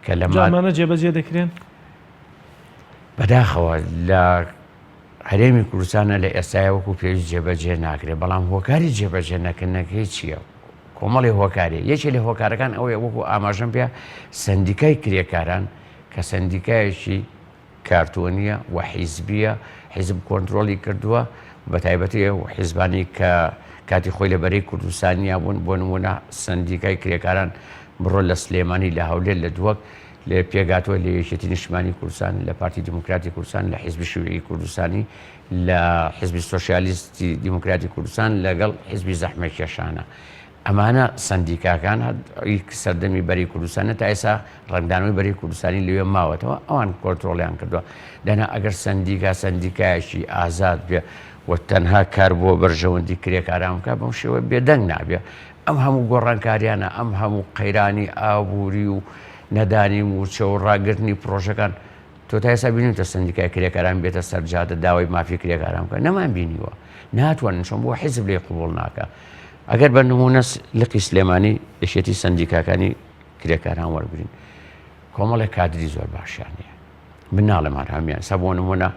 کە لە جا ئەمانە جێبەجێ دەکرێن؟ بەداخەوە لە هەرێمی کوردستانە لە ئێستایا وەکو پێویست جێبەجێ ناکرێت بەڵام هۆکاری جێبەجێ نەکردنەکەی چییە؟ کۆمەڵی هۆکاری یەکێ لە هۆکارەکان ئەوەیە وەکو ئاماژەم پێ سندیکای کرێکاران کە سندیکایەکی کارتۆنییە و حیزبییە، حیزب کۆنترۆڵی کردووە، بەتایبەتی ئەو حیزبانەی کە کاتی خۆی لە بەرەی کوردستانیا بوون، بۆ نموونە سەندیکای کرێکاران بڕۆ لە سلێمانی، لە هەولێر، لە دهۆک لێ پێکهاتووە لە یەکێتی نیشتمانی کوردستان، لە پارتی دیموکراتی کوردستان، لە حیزبی شیوعی کوردستانی، لە حیزبی سۆسیالیستی دیموکراتی کوردستان لەگەڵ حیزبی زەحمەتکێشانە. ئەمانە سەندیکاکان ی سەردەمی بەرەی کوردستانە تا ئێستا ڕەنگدانەوەی بەرەی کوردستانی لەوێ ماوەتەوە ئەوان کۆنترۆڵیان کردووە دەنا ئەگەر سەندیکا سەندیکایەکی ئازاد بێ و تەنها کار بۆ بەرژەوەندی کرێکاران بکە بەم شێوە بێدەنگ نابێ ئەم هەموو گۆڕانکاریانە ئەم هەموو قەیرانی ئابووری و نەدانی مووچە و ڕاگرتنی پرۆژەکان تۆ تا ئێستا بینیوتە سەندیکای کرێکاران بێتە سەر جادە داوای مافی کرێکاران بکە نەمان بینیوە ناتوانن چۆن بۆ حیزب لێ قبوڵ ناکە ئەگەر بە نمونە لقی سلێمانی یەکێتی سەندیکاکانی کرێکاران وەرگین کۆمەڵێک کادری زۆر باشیان هەیە من ناڵێم هەر هەمیان سە بۆ نمونە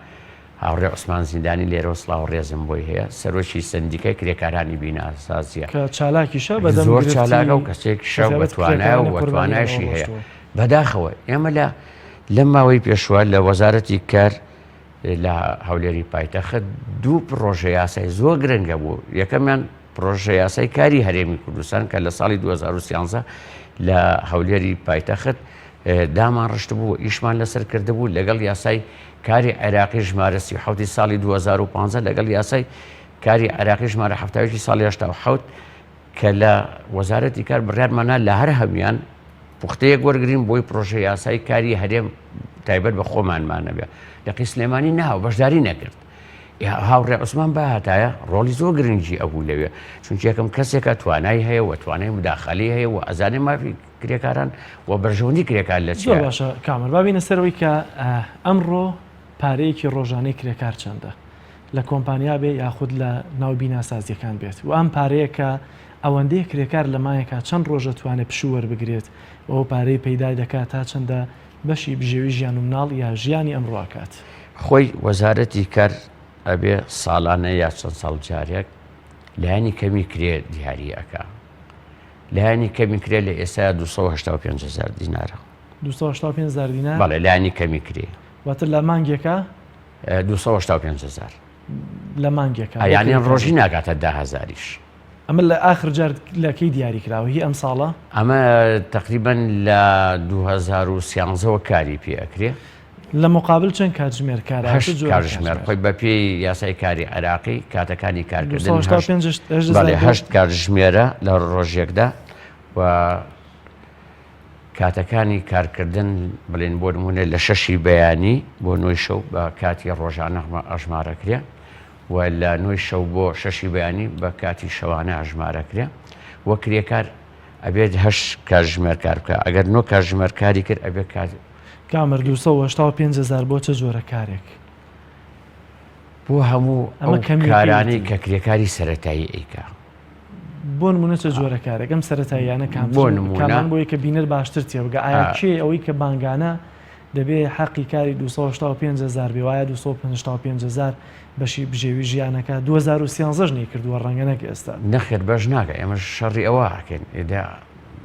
هاوڕێ عوسمان زیندانی لێرەوە سڵاو ڕێزم بۆی هەیە سەرۆکی سەندیکای کرێکارانی بیناسازیە کە چالاکیشە بەدەم زۆر چالاکە و کەسێکیشە بە توانایە و توانایشی هەیە بەداخەوە ئێمە لە لەم ماوەی پێشوە لە وەزارەتی کار لە هەولێری پایتەخت دوو پڕۆژە یاسای زۆر گرنگە بوو یەکەمیان پڕۆژە یاسای کاری هەرێمی کوردستان کە لە ساڵی 2013 لە هەولێری پایتەخت دامان ڕشت بوو ئیشمان لەسەر کردبوو لەگەڵ یاسای کاری عێراقی ژمارە 37 ساڵی 2015 لەگەڵ یاسای کاری عێراقی ژمارە 71 ساڵی 87 کە لە وەزارەتی کار بڕیارماننا لە هەر هەموان پوختەیەک وەرگین بۆی پرۆژە یاسای کاری هەرێم تایبەت بە خۆمانمان نەبێ لەقی سلێمانی ناوە بەشداری نەکرد. هاوڕێ عوسمان بهاتایە ڕۆڵی زۆر گرنگی ئەبوو لەوێ چونکە یەکەم کەسێکە توانای هەیە و توانای مداخەلەی هەیە و ئەزانێ مافی کرێکاران و بەرژەوەندی کرێکار لە چیە. زۆر باشە کامەر با بینە سەر ئەوەی کە ئەمڕۆ پارەیەکی ڕۆژانەی کرێکار چەندە لە کۆمپانیا بێ یاخود لە ناو بیناسازیەکان بێت و ئەم پارەیە کە ئەوەندەیە کرێکار لە مایەکا چەند ڕۆژە توانێ پشوو وەربگرێت و ئەو پارەی پەیدای دەکات تا چەندە بەشی بژێوی ژیان و مناڵ یا ژیانی ئەمڕۆ ئەکات. خۆی وەزارەتی کار ئەبێ ساڵانە یا چەند ساڵ جارێک لایەنی کەمی کرێ دیاری ئەکا. لایەنی کەمی کرێ لە ئێستایا 285 هەزار دینارە. 285 هەزار دینار؟ بەڵێ لایەنی کەمی کرێ. واتە لە مانگێکا؟ 285 هەزار. لە مانگێکا. یانی ڕۆژی ناگاتە دە هەزاریش. ئەمە لە ئاخر جار لە کەی دیاری کراوە؟ هی ئەم ساڵە؟ ئەمە تەقریبەن لە 2013 وە کاری پێ ئەکرێ. لە مقابل چەند کاتژمێر کارە؟ هەشت کاتژمێر خۆی بە پێی یاسای کاری عێراقی کاتەکانی کارکردن بەڵێ هەشت کاتژمێرە لە ڕۆژێکدا و کاتەکانی کارکردن بڵێن بۆ نمونە لە شەشی بەیانی بۆ نۆی شەو بە کاتی ڕۆژانە ئەژمارەکرێ و لە نۆی شەو بۆ شەشی بەیانی بە کاتی شەوانە ئەژمارەکرێ و کرێکار ئەبێت هەشت کاتژمێر کار بکە ئەگەر نۆ کاتژمێر کاری کرد ئەبێت کات کامەر 285 هەزار بۆ چە جۆرە کارێک؟ بۆ هەموو ئەو کارانەی کە کرێکاری سەتایی ئەیکا. بۆ نمونە چە جۆرە کارێک ئەم سەتاییانە کام بۆ نمونە بۆی کە بینەر باشتر تێبگە ئایا کێ ئەوەی کە بانگانە دەبێ حەقی کاری 285 هەزار بێ وایە 255 هەزار بەشی بژێوی ژیانەکە 2013 نەیکردووە ڕەنگە نەک ئێستا. نەخێر بەش ناکە ئێمەش شەڕی ئەوە ئەکەین ئێدا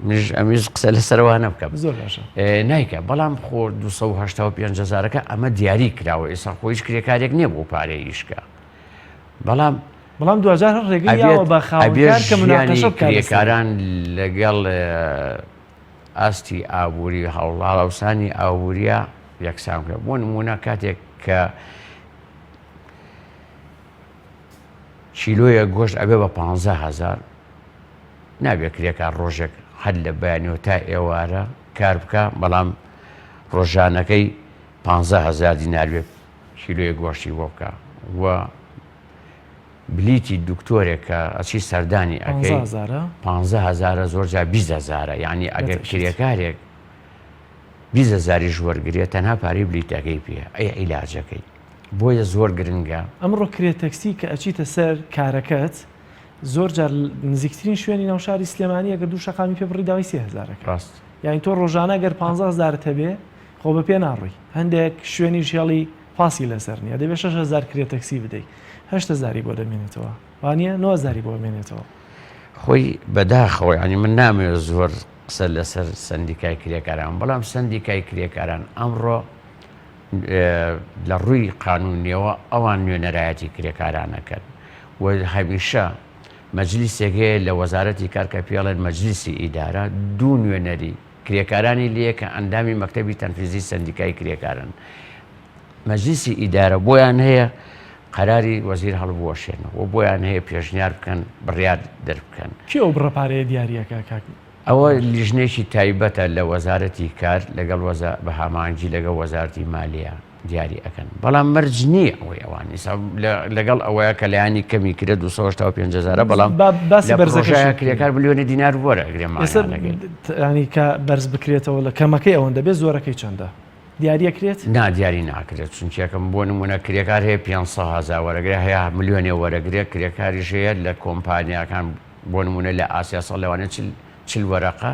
منیش ئەمویست قسە لەسەرەوە نەبکەم زۆر باشە نایکە بەڵام خۆ 285 هەزارەکە ئەمە دیاری کراوە ئێستا خۆ هیچ کرێکارێک نییە بۆ پارەی ئیشکە بەڵام بەڵام دواجار هەر ڕێگەی یاوە بە خاوەنکار کە مناقەشە بکات لەسەری. کرێکاران لەگەڵ ئاستی ئابووری هەڵاوسانی ئابووریە یەکسان بکە بۆ نموونە کاتێک کە کیلۆیەک گۆشت ئەبێ بە 15 هەزار نابێ کرێکار ڕۆژێک هەر لە بەیانیەوە تا ئێوارە کار بکە بەڵام ڕۆژانەکەی 15 هەزار دینار بێ کیلۆیەک گۆشتی بۆ بکە و بلیتی دکتۆرێک کە ئەچی سەردانی ئەکەی پانزە هەزارە زۆر جار 20 هەزارە یعنی ئەگەر کرێکارێک 20 هەزاریش وەرگێ تەنها پارەی بلیتەکەی پێ ئەی عیلاجەکەی بۆیە زۆر گرنگە. ئەمڕۆ کرێ تەکسی کە ئەچیتە سەر کارەکەت زۆر جار نزیکترین شوێنی ناو شاری سلێمانی ئەگەر دوو شەقامی پێ بڕی داوای 3000ەکە ڕاست یعنی تۆ ڕۆژانە گەر 15000 هەبێ خۆ بە پێ ناڕۆی هەندێک شوێنیش هێڵی پاسی لەسەر نییە دەبێت 6000 کرێ تەکسی بدەیت 8000 بۆ دەمێنێتەوە وانە 9000 بۆ مێنێتەوە. خۆی بەداخەوە یانی من نامەوێت زۆر قسە لەسەر سەندیکای کرێکاران بەڵام سەندیکای کرێکاران ئەمڕۆ لە ڕووی قانونیەوە ئەوان نوێنەرایەتی کرێکارانەکەن و هەمیشە مەجلیسێک هەیە لە وەزارەتی کار کە پێڵێن مەجلیسی ئیدارە دوو نوێنەری کرێکارانی لێیە کە ئەندامی مەکتەبی تەنفیزی سەندیکای کرێکارن مەجلیسی ئیدارە بۆیان هەیە قەراری وەزیر هەڵبوەشێنەوە و بۆیان هەیە پێشنیار بکەن بڕیار دەربکەن. کێ ئەو بڕە پارەیە دیاریەکا کاک؟ ئەوە لیژنەیەکی تایبەتە لە وەزارەتی کار لەگەڵ وەزا بە هاماهەنگی لەگەڵ وەزارەتی مالیە دیاری ئەکەن بەڵام مەرج نییە ئەوەی ئەوان ئیسا لەگەڵ ئەوەیە کە لایەنی کەمی کرێ 285 هەزارە بەڵام با باسی لە بەرزەکەشی پڕۆژەیە بکەین. کرێکار ملیۆنی دینار وەرئەگرێ ئێستا مانگانەکەی. ینی کە بەرز بکرێتەوە لە کەمەکەی ئەوەندە بێ زۆرەکەی چەندە؟ دیاری ئەکرێت؟ نا دیاری ناکرێت چونکی یەکەم بۆ نمونە کرێکار هەیە 500 هەزار وەرەگرێ هەیە ملیۆنێ وەرەگرێ کرێکاریش هەیە لە کۆمپانیاکان بۆ نمونە لە ئاسیا ساڵ لەوانەیە چل وەرەقە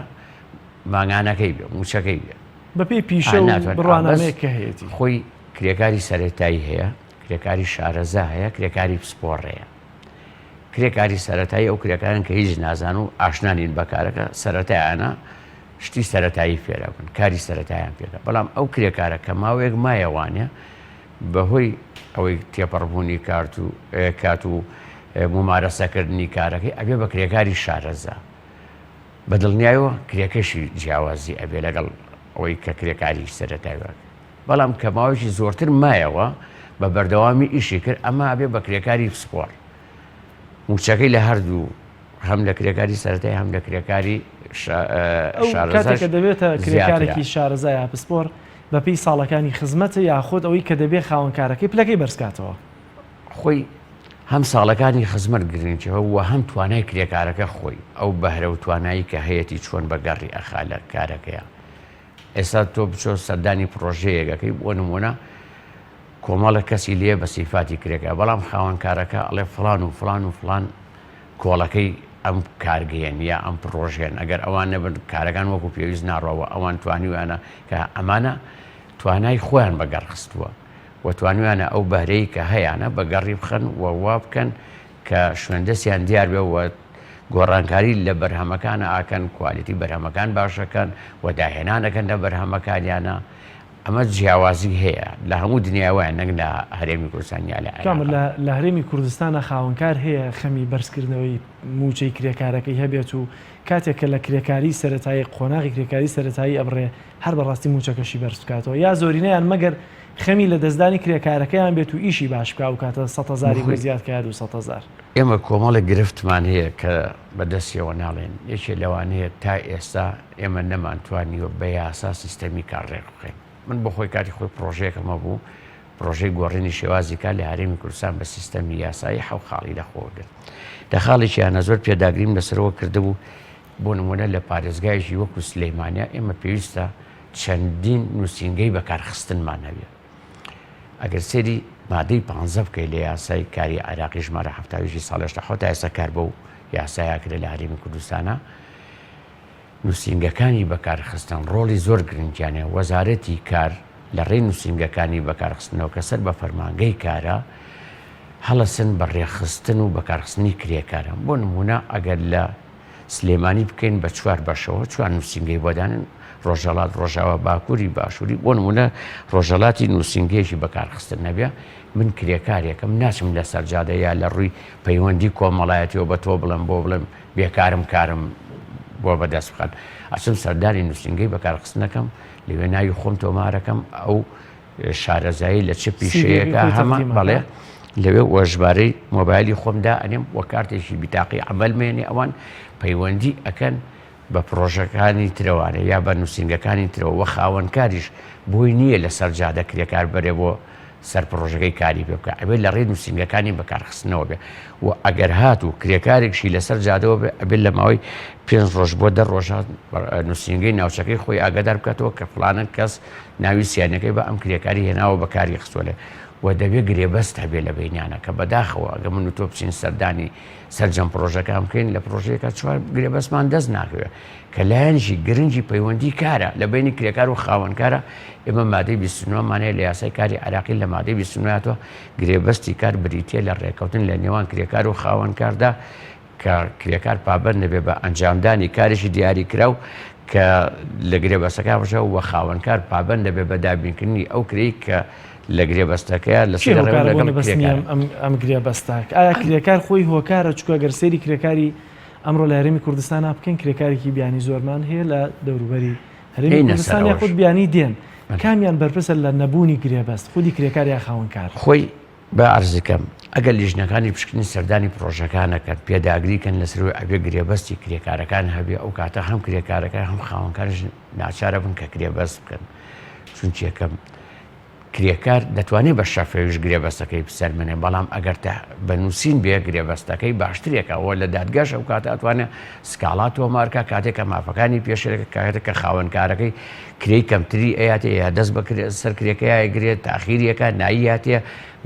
مانگانەکەی بێ موچەکەی بێ بەپێی پیشە و بڕوانامەیەک کە هەیەتی. خۆی کرێکاری سەرەتایی هەیە کرێکاری شارەزا هەیە کرێکاری پسپۆڕ هەیە کرێکاری سەرەتایی ئەو کرێکارن کە هیچ نازان و ئاشنا نین بە کارەکە سەرەتایانە شتی سەرەتایی فێرەبن کاری سەرەتایان پێکە بەڵام ئەو کرێکارە کە ماوەیەک مایەوانە بەهۆی ئەوەی تێپەڕبوونی کارت و کات و ممارەسەکردنی کارەکەی ئەبێ بە کرێکاری شارەزا بە دڵنیایەوە کرێکەشی جیاوازی ئەبێ لەگەڵ ئەوەی کە کرێکاری سەرەتای وەک بەڵام کە ماوەیەکی زۆرتر مایەوە بە بەردەوامی ئیشی کرد ئەمە ئەبێ بە کرێکاری پسپۆڕ موچەکەی لە هەردوو هەم لە کرێکاری سەرەتای هەم لە کرێکاری شارەزاش کە دەبێتە کرێکارێکی شارەزا یا پسپۆر بەپێی ساڵەکانی خزمەتە یاخود ئەوەی کە دەبێ خاوەنکارەکەی پلەکەی بەرزکاتەوە. خۆی هەم ساڵەکانی خزمەت گرنگە و هەم توانای کرێکارەکە خۆی ئەو بەهرە و توانایی کە هەیەتی چۆن بە گەڕی ئەخا لە کارەکەیە. ئێستا تۆ بچۆ سەردانی پڕۆژەیەک ئەکەی بۆ نموونە کۆمەڵێک کەسی لێ بە سیفاتی کرێکار بەڵام خاوەن کارەکە ئەڵێ فڵان و فڵان و فڵان کۆڵەکەی ئەم کارگەیەن یا ئەم پڕۆژەیەن ئەگەر ئەوان نەبن کارەکان وەکو پێویست ناڕەوە ئەوان توانیویانە کە ئەمانە توانای خۆیان بەگەڕ خستووە و توانیویانە ئەو بەهرەی کە هەیانە بەگەڕی بخەن و وا بکەن کە شوێندەستیان دیار بێ و گۆڕانکاری لە بەرهەمەکانە ئاکەن، quality بەرهەمەکان باشەکەن و داهێنان ئەکەن لە بەرهەمەکانیانە، ئەمە جیاوازی هەیە لە هەموو دنیا وایە نەک لە هەرێمی کوردستان یا لە کامل عێراقا. لە لە هەرێمی کوردستانا خاوەنکار هەیە خەمی بەرزکردنەوەی مووچەی کرێکارەکەی هەبێت و کاتێک کە لە کرێکاری سەرەتایی قۆناغی کرێکاری سەرەتایی ئەبڕێ هەر بەڕاستی مووچەکەشی بەرز بکاتەوە یا زۆرینەیان مەگەر خەمی لە دەستدانی کرێکارەکەیان بێت و ئیشی باش بکا ئەو کاتە سەت هەزاری بۆ زیاد کە یا 200 هەزار. ئێمە کۆمەڵێک گرفتمان هەیە کە بە دەستیەوە ناڵێن، یەکێ لەوانەیە تا ئێستا ئێمە نەمانتوانیوە بە یاسا سیستەمی کار ڕێک بخەین. من بۆ خۆی کاتی خۆی پڕۆژەیەکم هەبوو، پڕۆژەی گۆڕینی شێوازی کار لە هەرێمی کوردستان بە سیستەمی یاسایی حەو خاڵی لە خۆوە گرت. لە خاڵێکیانە زۆر پێداگریم لەسەرەوە کردبوو، بۆ نموونە لە پارێزگایەکی وەکو سلەیمانیا ئێمە پێویستە چەندین نووسینگەی بەکارخستنمان هەبێ. ئەگەر سەیری مادەی پانزە بکەی لە یاسای کاری عێراقی ژمارە 71 ساڵ 87 تا ئێستا کار بەو یاسایە کرێ لە هەرێمی کوردستانە نووسینگەکانی بەکارخستن ڕۆڵی زۆر گرنگیان هەیە وەزارەتی کار لە ڕێی نووسینگەکانی بەکارخستنەوە کە سەر بە فەرمانگەی کارە هەڵەسن بە ڕێکخستن و بەکارخستنی کرێکاران بۆ نمونە ئەگەر لە سلێمانی بکەین بە چوار بەشەوە، چوار نووسینگەی بۆ دانێن، ڕۆژهەڵات، ڕۆژاوا، باکووری، باشووری، بۆ نموونە ڕۆژهەڵاتی نووسینگەیەکی بەکارخستن نەبێ، من کرێکارێکم ناچم لەسەر جادە یا لە ڕووی پەیوەندی کۆمەڵایەتیەوە بە تۆ بڵێم بۆ بڵێم بێکارم کارم بۆ بەدەست بخەن، ئەچم سەردانی نووسینگەی بەکارخستنەکەم، لەوێ ناوی خۆم تۆمارەکەم، ئەو شارەزایی لە چ پیشەیەکە هەمە بەڵێ لەوێ وە ژمارەی مۆبایلی خۆم دائەنێم وە کارتێکی بیتاقی عەمەل مێنێ ئەوان پەیوەندی ئەکەن بە پڕۆژەکانی ترەوانە یا بە نووسینگەکانی ترەوە وە خاوەنکاریش بۆی نییە لەسەر جادە کرێکار بەرێ بۆ سەر پڕۆژەکەی کاری پێ بکە ئەبێت لە ڕێی نووسینگەکانی بەکارخستنەوە بێ و ئەگەر هاتوو کرێکارێکشی لەسەر جادەوە بێ ئەبێت لە ماوەی پێنج ڕۆژ بۆ دە ڕۆژ نووسینگەی ناوچەکەی خۆی ئاگادار بکاتەوە کە فڵانە کەس ناوی سیانەکەی بە ئەم کرێکاری هێناوە بەکاری خستووە لێ و دەبێ گرێبەست هەبێ لە بەینیانە کە بەداخەوە ئەگە من و تۆ بچین سەردانی سەرجەم پڕۆژەکان بکەین لە پڕۆژەیەکە چوار گرێبەستمان دەست ناکەوێت کە لایەنشی گرنگی پەیوەندی کارە لە بینی کرێکار و خاوەنکارە ئێمە مادەی 29 مان هەیە لە یاسای کاری عراقی لە مادەی 29 هاتووە گرێبەستی کار بریتە لە ڕێککەوتن لە نێوان کرێکار و خاوەنکاردا کە کرێکار پابەند دەبێت بە ئەنجامدانی کارێکی دیاریکراو کە لە گرێبەستەکە بژە و خاوەنکار پابەند دەبێت بە دابینکردنی ئەو کرێی کە لە گرێبەستەکەیە لە کێ هۆکارە بۆ نەبەستنی ئەم گرێبەستە؟ ئایا کرێکار خۆی هۆکارە؟ چونکە گەر سەیری کرێکاری ئەمڕۆ لە هەرێمی کوردستانا بکەین کرێکارێکی بیانی زۆرمان هەیە لە دەوروبەری هەرێمی کوردستان یاخود بیانی دێن کامیان بەرپرسە لە نەبوونی گرێبەست خودی کرێکار یا خاوەنکار؟ خۆی با عەرزی کەم، ئەگەر لیژنەکانی پشکنین سەردانی پڕۆژەکان ئەکەن، پێداگری کەن لەسەر ئەوەی ئەبێ گرێبەستی کرێکارەکان هەبێ، ئەو کاتە هەم کرێکارەکان هەم خاوەنکاریش ناچار ئەبن کە گرێبەست بکەن. چونکی یەکەم کرێکار دەتوانێ بە شەفەویش گرێبەستەکەی بسەلمێنێ، بەڵام ئەگەر تە بە نووسین بێ گرێبەستەکەی باشترێکە و لە دادگاش ئەو کاتە ئەتوانێ سکاڵا تۆمار کا کاتێک کە مافەکانی پێشێلەکە کاتێک کە خاوەنکارەکەی کرێی کەمتری ئەیاتێ یا دەست بە سەر کرێکەی ئەگرێت تاخیریەکە ناییاتێ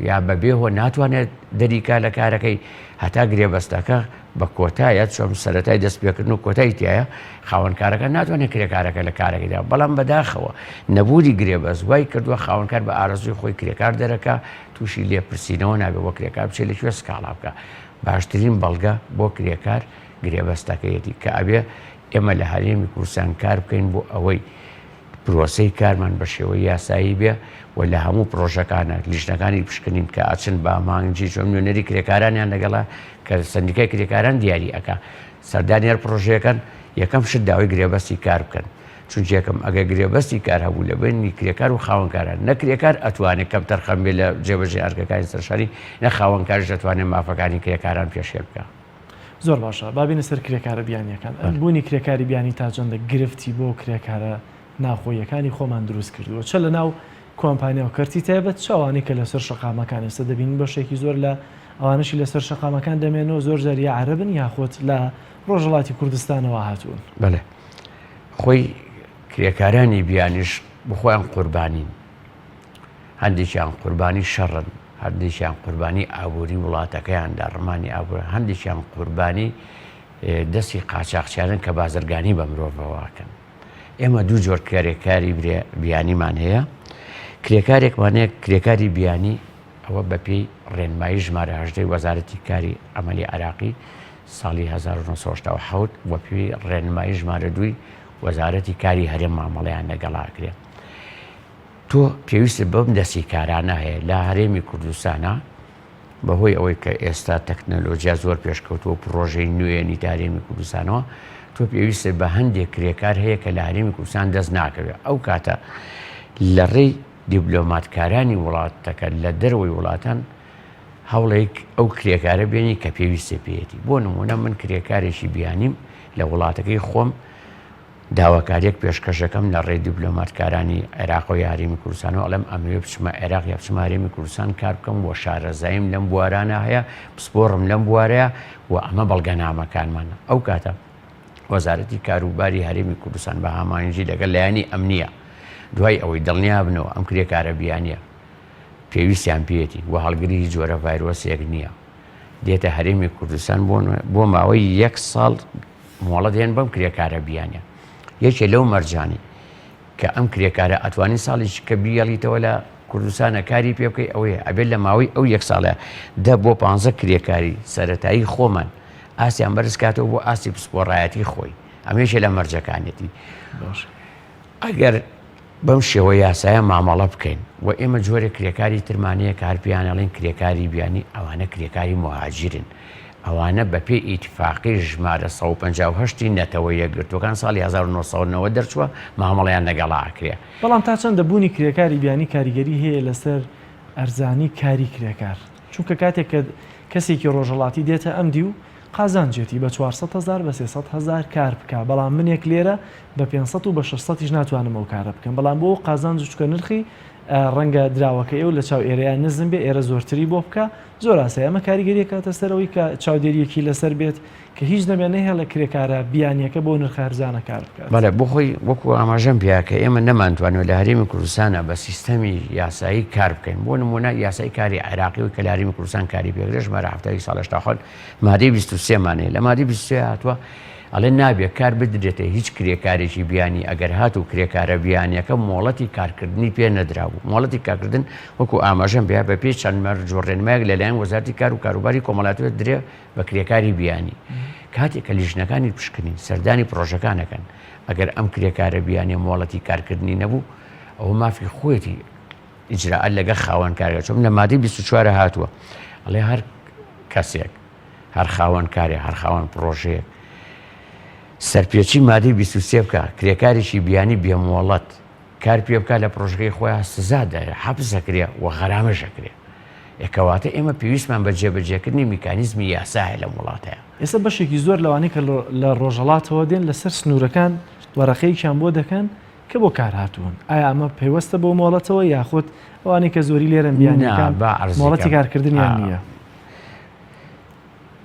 یا بەبێ هۆ ناتوانێت دەریکا لە کارەکەی هەتا گرێبەستەکە بە کۆتایە چۆن سەرەتای دەست پێکردن و کۆتایی تایە خاوەنکارەکە ناتوانێت کرێکارەکە لە کارەکەیدا بەڵام بەداخەوە نەبوونی گرێبەست وای کردووە خاوەنکار بە ئارەزووی خۆی کرێکار دەرەکە تووشی لێپرسینەوە نابێ بۆ کرێکار بچێت لە کوێ سکاڵا بکە باشترین بەڵگە بۆ کرێکار گرێبەستەکەیەتی کە ئەبێ ئێمە لە هەرێمی کوردستان کار بکەین بۆ ئەوەی پرۆسەی کارمان بە شێوەی یاسایی بێ و لە هەموو پرۆژەکانە لیژنەکانی پشکنین کە ئەچن بە مانگی چۆن نوێنەری کرێکارانیان لەگەڵە کە سەندیکای کرێکاران دیاری ئەکا سەردانی هەر پرۆژەیەکەن یەکەم شت داوای گرێبەستی کار بکەن چونکە یەکەم ئەگەر گرێبەستی کار هەبوو لە بەینی کرێکار و خاوەنکاران نە کرێکار ئەتوانێت کەمتەرخەم بێ لە جێبەجێ ئەرکەکانی سەرشانی نە خاوەنکاریش دەتوانێت مافەکانی کرێکاران پێشێل بکا. زۆر باشە با بینە سەر کرێکارە بیانیەکان بوونی کرێکاری بیانی تا چەندە گرفتی بۆ کرێکارە ناوخۆییەکانی خۆمان دروست کردووە چە لە ناو. کۆمپانیا و کەرتی تایبەت چ ئەوانەی کە لەسەر شەقامەکان ئێستا دەبینین بەشێکی زۆر لە ئەوانەشی لەسەر شەقامەکان دەمێنەوە زۆر جار یا عەرەبن یاخود لە ڕۆژهەڵاتی کوردستانەوە هاتوون. بەڵێ خۆی کرێکارانی بیانیش بخۆیان قوربانین هەندێکیان قوربانی شەڕن هەندێکیان قوربانی ئابووری وڵاتەکەیان داڕمانی ئابوور هەندێکیان قوربانی دەستی قاچاخچیانن کە بازرگانی بە مرۆڤەوەکەن ئێمە دوو جۆر کرێکاری بیانیمان هەیە کرێکارێکمان هەیە کرێکاری بیانی ئەوە بەپێی ڕێنمایی ژمارە هەژدەی وەزارەتی کاری عەمەلی عێراقی ساڵی 1970 و پێی ڕێنمایی ژمارە دووی وەزارەتی کاری هەرێم مامەڵەیان لەگەڵا ئەکرێ. تۆ پێویستت بەم دەستی کارانە هەیە لە هەرێمی کوردستانە بەهۆی ئەوەی کە ئێستا تەکنەلۆجیا زۆر پێشکەوتووە و پڕۆژەی نوێنی تا هەرێمی کوردستانەوە تۆ پێویستت بە هەندێک کرێکار هەیە کە لە هەرێمی کوردستان دەست ناکەوێت ئەو کاتە لە ڕێی دیبلۆماتکارانی وڵاتەکە لە دەرەوەی وڵاتان هەوڵێک ئەو کرێکارە بێنی کە پێویستە پێیەتی بۆ نمونە من کرێکارێکی بیانیم لە وڵاتەکەی خۆم داواکاریەک پێشکەشەکەم لە ڕێی دیبلۆماتکارانی عێراق و هەرێمی کوردستانەوە ئەڵێم ئەمەوێ بچمە عێراق یا بچمە هەرێمی کوردستان کار بکەم و شارەزاییم لەم بوارانە هەیە پسپۆڕم لەم بوارەیە و ئەمە بەڵگەنامەکانمانە ئەو کاتە وەزارەتی کاروباری هەرێمی کوردستان بە هاماهەنگی لەگەڵ لایەنی ئەمنییە دوای ئەوەی دڵنیابنەوە ئەم کرێکارە بیانییە پێویستیان پێیەتی و هەڵگری هیچ جۆرە ڤایرۆسێک نییە دێتە هەرێمی کوردستان بۆ بۆ ماوەی یەک ساڵ مۆڵەت هێن بەم کرێکارە بیانە یەکێ لەو مەرجانی کە ئەم کرێکارە ئەتوانی ساڵیش کە بیەڵیتەوە لە کوردستانە کاری پێ بکەی ئەوەیە ئەبێت لە ماوەی ئەو یەک ساڵە دە بۆ پ کرێکاری سەتایی خۆمان ئاستیان بەرز کاتەوە بۆ ئاستی پسپۆڕایەتی خۆی ئەمەیشە لە مەرجەکانێتی ئەگەر بەم شێوە یاسایە مامەڵە بکەین و ئێمە جۆرێک کرێکاری ترمانەیە کە هەر پێیان ئەڵێن کرێکاری بیانی ئەوانە کرێکاری موهاجیرن ئەوانە بەپێی ئیتفاقی ژمارە 158 ی نەتەوە یەکگرتووەکان ساڵی 1990 دەرچووە مامەڵەیان لەگەڵا ئەکرێ. بەڵام تا چەندە بوونی کرێکاری بیانی کاریگەری هەیە لەسەر ئەرزانی کاری کرێکار؟ چونکە کاتێک کە کەسێکی ڕۆژهەڵاتی دێتە ئەم دیو قازانجێتی بە 400 هەزار بە 300 هەزار کار بکا بەڵام منێک لێرە بە 500 و بە 600 یش ناتوانم ئەو کارە بکەم بەڵام بۆ ئەو قازانج چونکە نرخی ڕەنگە دراوەکە ئێو لە چاو ئێرەیا نزم بێ ئێرە زۆرتری بۆ بکا زۆر ئاسایە ئەمە کاریگەری ئەکاتە سەر ئەوەی کە چاودێریەکی لەسەر بێت کە هیچ نەبێ نەهێڵێ کرێکارە بیانیەکە بۆ نرخە هەرزانە کار بکات. بەڵێ بۆ خۆی وەکو ئاماژەم پێیا کە ئێمە نەمانتوانیوە لە هەرێمی کوردستانا بە سیستەمی یاسایی کار بکەین بۆ نموونە یاسای کاری عێراقی و کە لە هەرێمی کوردستان کاری پێکرێ ژمارە 71 ساڵ 87 مادەی 23 مان هەیە لە مادەی 23 هاتووە ئەڵێ نابێ کار بدرێتە هیچ کرێکارێکی بیانی ئەگەر هاتوو کرێکارە بیانیەکە مۆڵەتی کارکردنی پێ نەدرابوو مۆڵەتی کارکردن وەکو ئاماژەم پێ بە پێی چەند مەرج و ڕێنمایەک لەلایەن وەزارەتی کار و کاروباری کۆمەڵایەتیەوە درێ بە کرێکاری بیانی کاتێک کە لیژنەکانی پشکنین سەردانی پڕۆژەکان ئەکەن ئەگەر ئەم کرێکارە بیانیە مۆڵەتی کارکردنی نەبوو ئەوە مافی خۆیەتی ئیجرائات لەگەڵ خاوەن کارگە چۆن لە مادەی 24 هاتووە ئەڵێ هەر کەسێک هەر خاوەن کارێ هەر خاوەن پڕۆژەیەک سەرپێچی مادەی 23 بکە کرێکارێکی بیانی بێمۆڵەت کار پێ بکات لە پڕۆژەکەی خۆیان سزا دەرێ حەبس دەکرێ و غەرامەش دەکرێ. ئێ کەواتە ئێمە پێویستمان بە جێبەجێکردنی میکانیزمی یاسا هەیە لەم وڵاتەیا. ئێستا بەشێکی زۆر لەوانەی کە لە ڕۆژهەڵاتەوە دێن لەسەر سنوورەکان وەرەقەیەکیان بۆ دەکەن کە بۆ کار هاتوون ئایا ئەمە پەیوەستە بەو مۆڵەتەوە یاخود ئەوانەی کە زۆری لێرەن نا بیانیەکان با عەرزی مۆڵەتی کەم کارکردنیان ئا نییە؟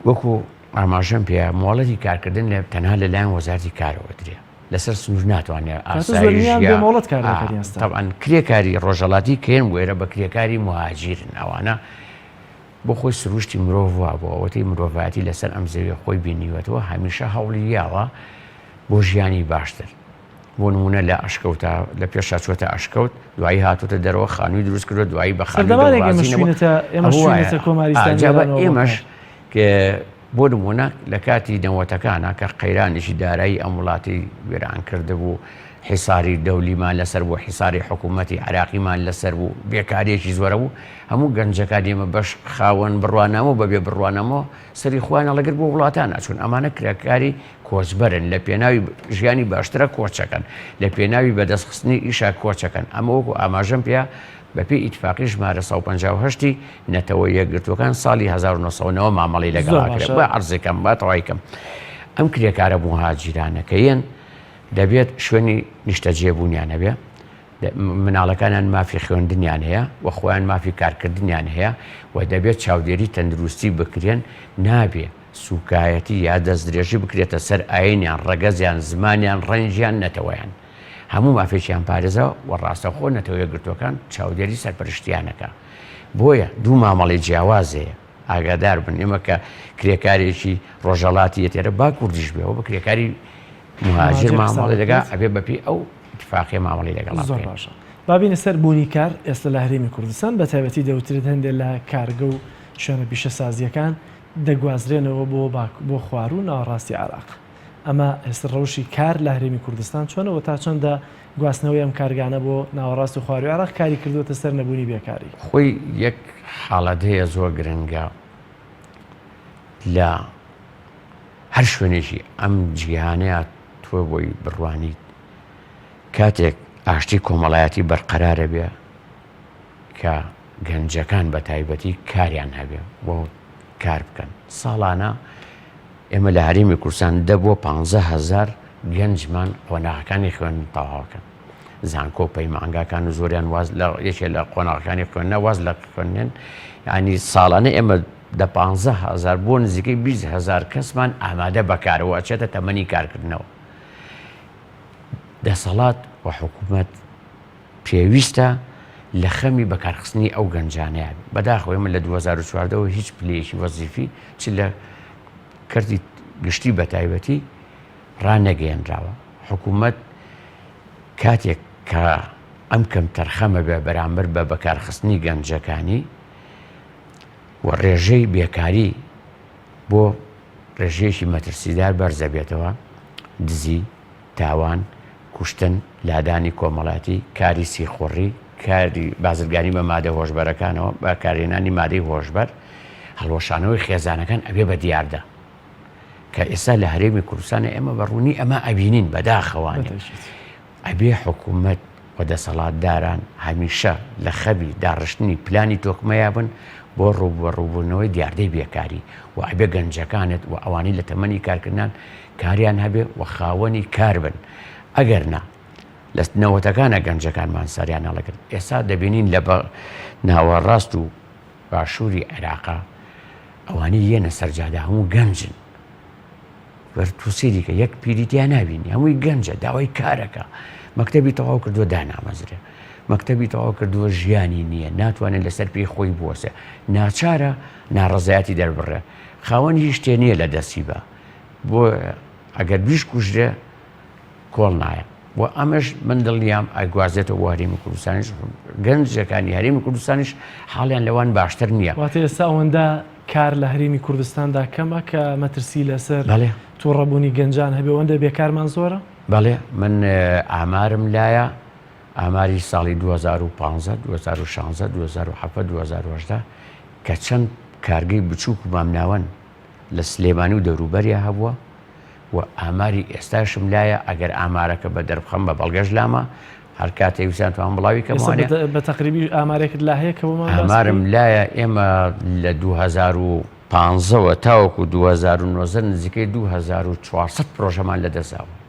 وەکو ئاماژەم پێ مۆڵەتی کارکردن لە تەنها لەلایەن وەزارەتی کارەوە درێ. لەسەر سنوور ناتوانێت ئاسایش یا مۆڵەت کار دەکەن ئێستا تەبعەن کرێکاری ڕۆژهەڵاتی کێن بۆ ئێرە بە کرێکاری موهاجیرن ئەوانە بۆ خۆی سروشتی مرۆڤ وا بۆ ئەوەتەی مرۆڤایەتی لەسەر ئەم زەویە خۆی بینیوەتەوە هەمیشە هەوڵی یاوە بۆ ژیانی باشتر بۆ نمونە لە ئەشکەوتە لە پێشا چۆتە ئەشکەوت دوایی هاتوتە دەرەوە خانووی دروست کردوە دوایی بە خانووی سەردەمانێک ئێمە ڕازی نەبووە. شوینەتە ئێمە ئەوە وایە. شوینەتە کۆماری ئا، ئیسلامی جا بە ئێرانەوە بۆ ئێمەش کار. کە بۆ نموونە لە کاتی نەوەتەکانا کە قەیرانێکی دارایی ئەم وڵاتەی وێران کردبوو، حیساری دەولیمان لەسەر بوو، حیساری حکوومەتی عێراقیمان لەسەر بوو، بێکارییەکی زۆر هەبوو، هەموو گەنجەکانی ئێمە بەش خاوەن بڕوانامە و بەبێ بڕوانامەوە سەری خۆیان هەڵەگرت بۆ وڵاتان ئەچوون. ئەمانە کرێکاری کۆچبەرن، لە پێناوی ژیانی باشترە کۆچەکەن، لە پێناوی بەدەستخستنی ئیشە کۆچەکەن. ئەمە وەکوو ئاماژەم پێ بەپێی ئیتفاقی ژمارە 158 ی نەتەوە یەکگرتووەکان ساڵی 1990 مامەڵەی لەگەڵ زۆر ئەکرێت باشە. با عەرزی کەم با تەوای کەم ئەم کرێکارە موهاجیرانە کە یەن دەبێت شوێنی نیشتەجێبوونیان هەبێ. مناڵەکانیان مافی خوێندنیان هەیە و خۆیان مافی کارکردنیان هەیە و دەبێت چاودێری تەندروستی بکرێن، نابێ سوکایەتی یا دەستدرێژی بکرێتە سەر ئاینیان، ڕەگەزیان، زمانیان، ڕەنگیان، نەتەوەیان. هەموو مافێکیان پارێزراوە و ڕاستەوخۆ نەتەوە یەکگرتووەکان چاودێری سەرپەرشتیان ئەکا. بۆیە دوو مامەڵەی جیاواز هەیە. ئاگادار بن ئێمە کە کرێکارێکی ڕۆژهەڵاتی یەتێرە با کوردیش بێ و بە کرێکاری مهاجر مامەڵەی دەکا ئەبێ بەپێی ئەو ئیتفاقیە مامەڵەی لەگەڵا زۆر بکەین. باشە با بینە سەر بوونی کار ئێستا لە هەرێمی کوردستان بە تایبەتی دەوترێت هەندێک لە کارگە و شوێنە پیشەسازییەکان دەگوازرێنەوە بۆ باک بۆ خواروو ناوەڕاستی عێراق ئەمە ئێستا ڕەوشی کار لە هەرێمی کوردستان چۆنە و تا چەندە گواستنەوەی ئەم کارگانە بۆ ناوەڕاست و خوارووی عێراق کاری کردووەتە سەر نەبوونی بێکاری؟ خۆی یەک حاڵەت هەیە زۆر گرنگە لە هەر شوێنێکی ئەم جیهانەیە تۆ بۆی بڕوانیت کاتێک ئاشتی کۆمەڵایەتی بەرقەرارە بێ کە گەنجەکان بە تایبەتی کاریان هەبێ بۆ کار بکەن ساڵانە ئێمە لە هەرێمی کوردستان دە بۆ پ هزار گەنجمان قۆناغەکانی خوێندن تەواوەکەن زانکۆ پەیمانگاکان و زۆریان واز لە یەکێ لە قۆناغەکانی خوێندنە واز لە خوێندن ینی ساڵانە ئێمە دە 15 هزار بۆ نزیکەی 20 هزار کەسمان ئامادە بەکارەوە ئەچێتە تەمەنی کارکردنەوە دەسەڵات و حکوومەت پێویستە لە خەمی بەکارخستنی ئەو گەنجانەیە بێت. بەداخەوە ئێمە لە 2014 ەوە هیچ پلەیەکی وەزیفی چ لە کەرتی گشتی بەتایبەتی ڕانەگەیەنراوە. حکوومەت کاتێک کە ئەم کەمتەرخەمە بێ بەرامبەر بە بەکارخستنی گەنجەکانی و ڕێژەی بێکاری بۆ ڕێژەیەکی مەترسیدار بەرزەبێتەوە، دزی، تاوان، کوشتن، لادانی کۆمەڵاتی، کاری سیخوڕی، کاری بازرگانی بە مادە هۆشبەرەکانەوە، بەکارهێنانی مادەی هۆشبەر، هەڵوەشانەوەی خێزانەکان ئەبێ بە دیاردە. کە ئێستا لە هەرێمی کوردستان ئێمە بە ڕوونی ئەمە ئەبینین بەداخەوانێ. ئەبێ حکوومەت و دەسەڵاتداران هەمیشە لە خەمی داڕشتنی پلانی تۆکمەیا بن بۆ ڕووبەڕووبوونەوەی دیاردەی بێکاری و ئەبێ گەنجەکانت و ئەوانەی لە تەمەنی کارکردنان کاریان هەبێ و خاوەنی کار بن ئەگەر نا لە نەوەتەکانە گەنجەکانمان سەریان هەڵەکرد ئێستا دەبینین لە ناوەڕاست و باشووری عێراقا ئەوانەی یەنە سەرجادە هەموو گەنجن وەر تۆ سەیری کە یەک پیری تیا نابینی هەمووی گەنجە داوای کارەکە مەکتەبی تەواو کردووە دانامەزرێ مەکتەبی تەواو کردووە ژیانی نییە ناتوانێت لەسەر پێی خۆی بوەسێ ناچارە ناڕەزایەتی دەربڕێ خاوەن هیچ شتێ نییە لە دەستی بە بۆ ئەگەر بیش کوژرێ کۆڵ نایە و ئەمەش من دڵنیام ئەگوازێتەوە بۆ هەرێمی کوردستانیش گەنجەکانی هەرێمی کوردستانیش حاڵیان لەوان باشتر نییە. واتە ئێستا ئەوەندە کار لە هەرێمی کوردستاندا کەمە کە مەترسی لەسەر بەڵێ. توڕەبوونی گەنجان هەبێ ئەوەندە بێکارمان زۆرە؟ بەڵێ من ئامارم لایە ئاماری ساڵی 2015 2016 2017 2018 کە چەند کارگەی بچووک و مامناوەند لە سلێمانی و دەوروبەریا هەبووە و ئاماری ئێستاشم لایە ئەگەر ئامارەکە بە دەربخەم بە بەڵگەش لامە هەر کاتێک ویستیان توان بڵاوی ئێستا کەموانێ بە تەقریبی ئامارێکت لا هەیە کە بۆمان باس ئامارم بکەی؟ لایە ئێمە لە 2015 وە تاوەکو 2019 نزیکەی 2400 پرۆژەمان لەدەستداوە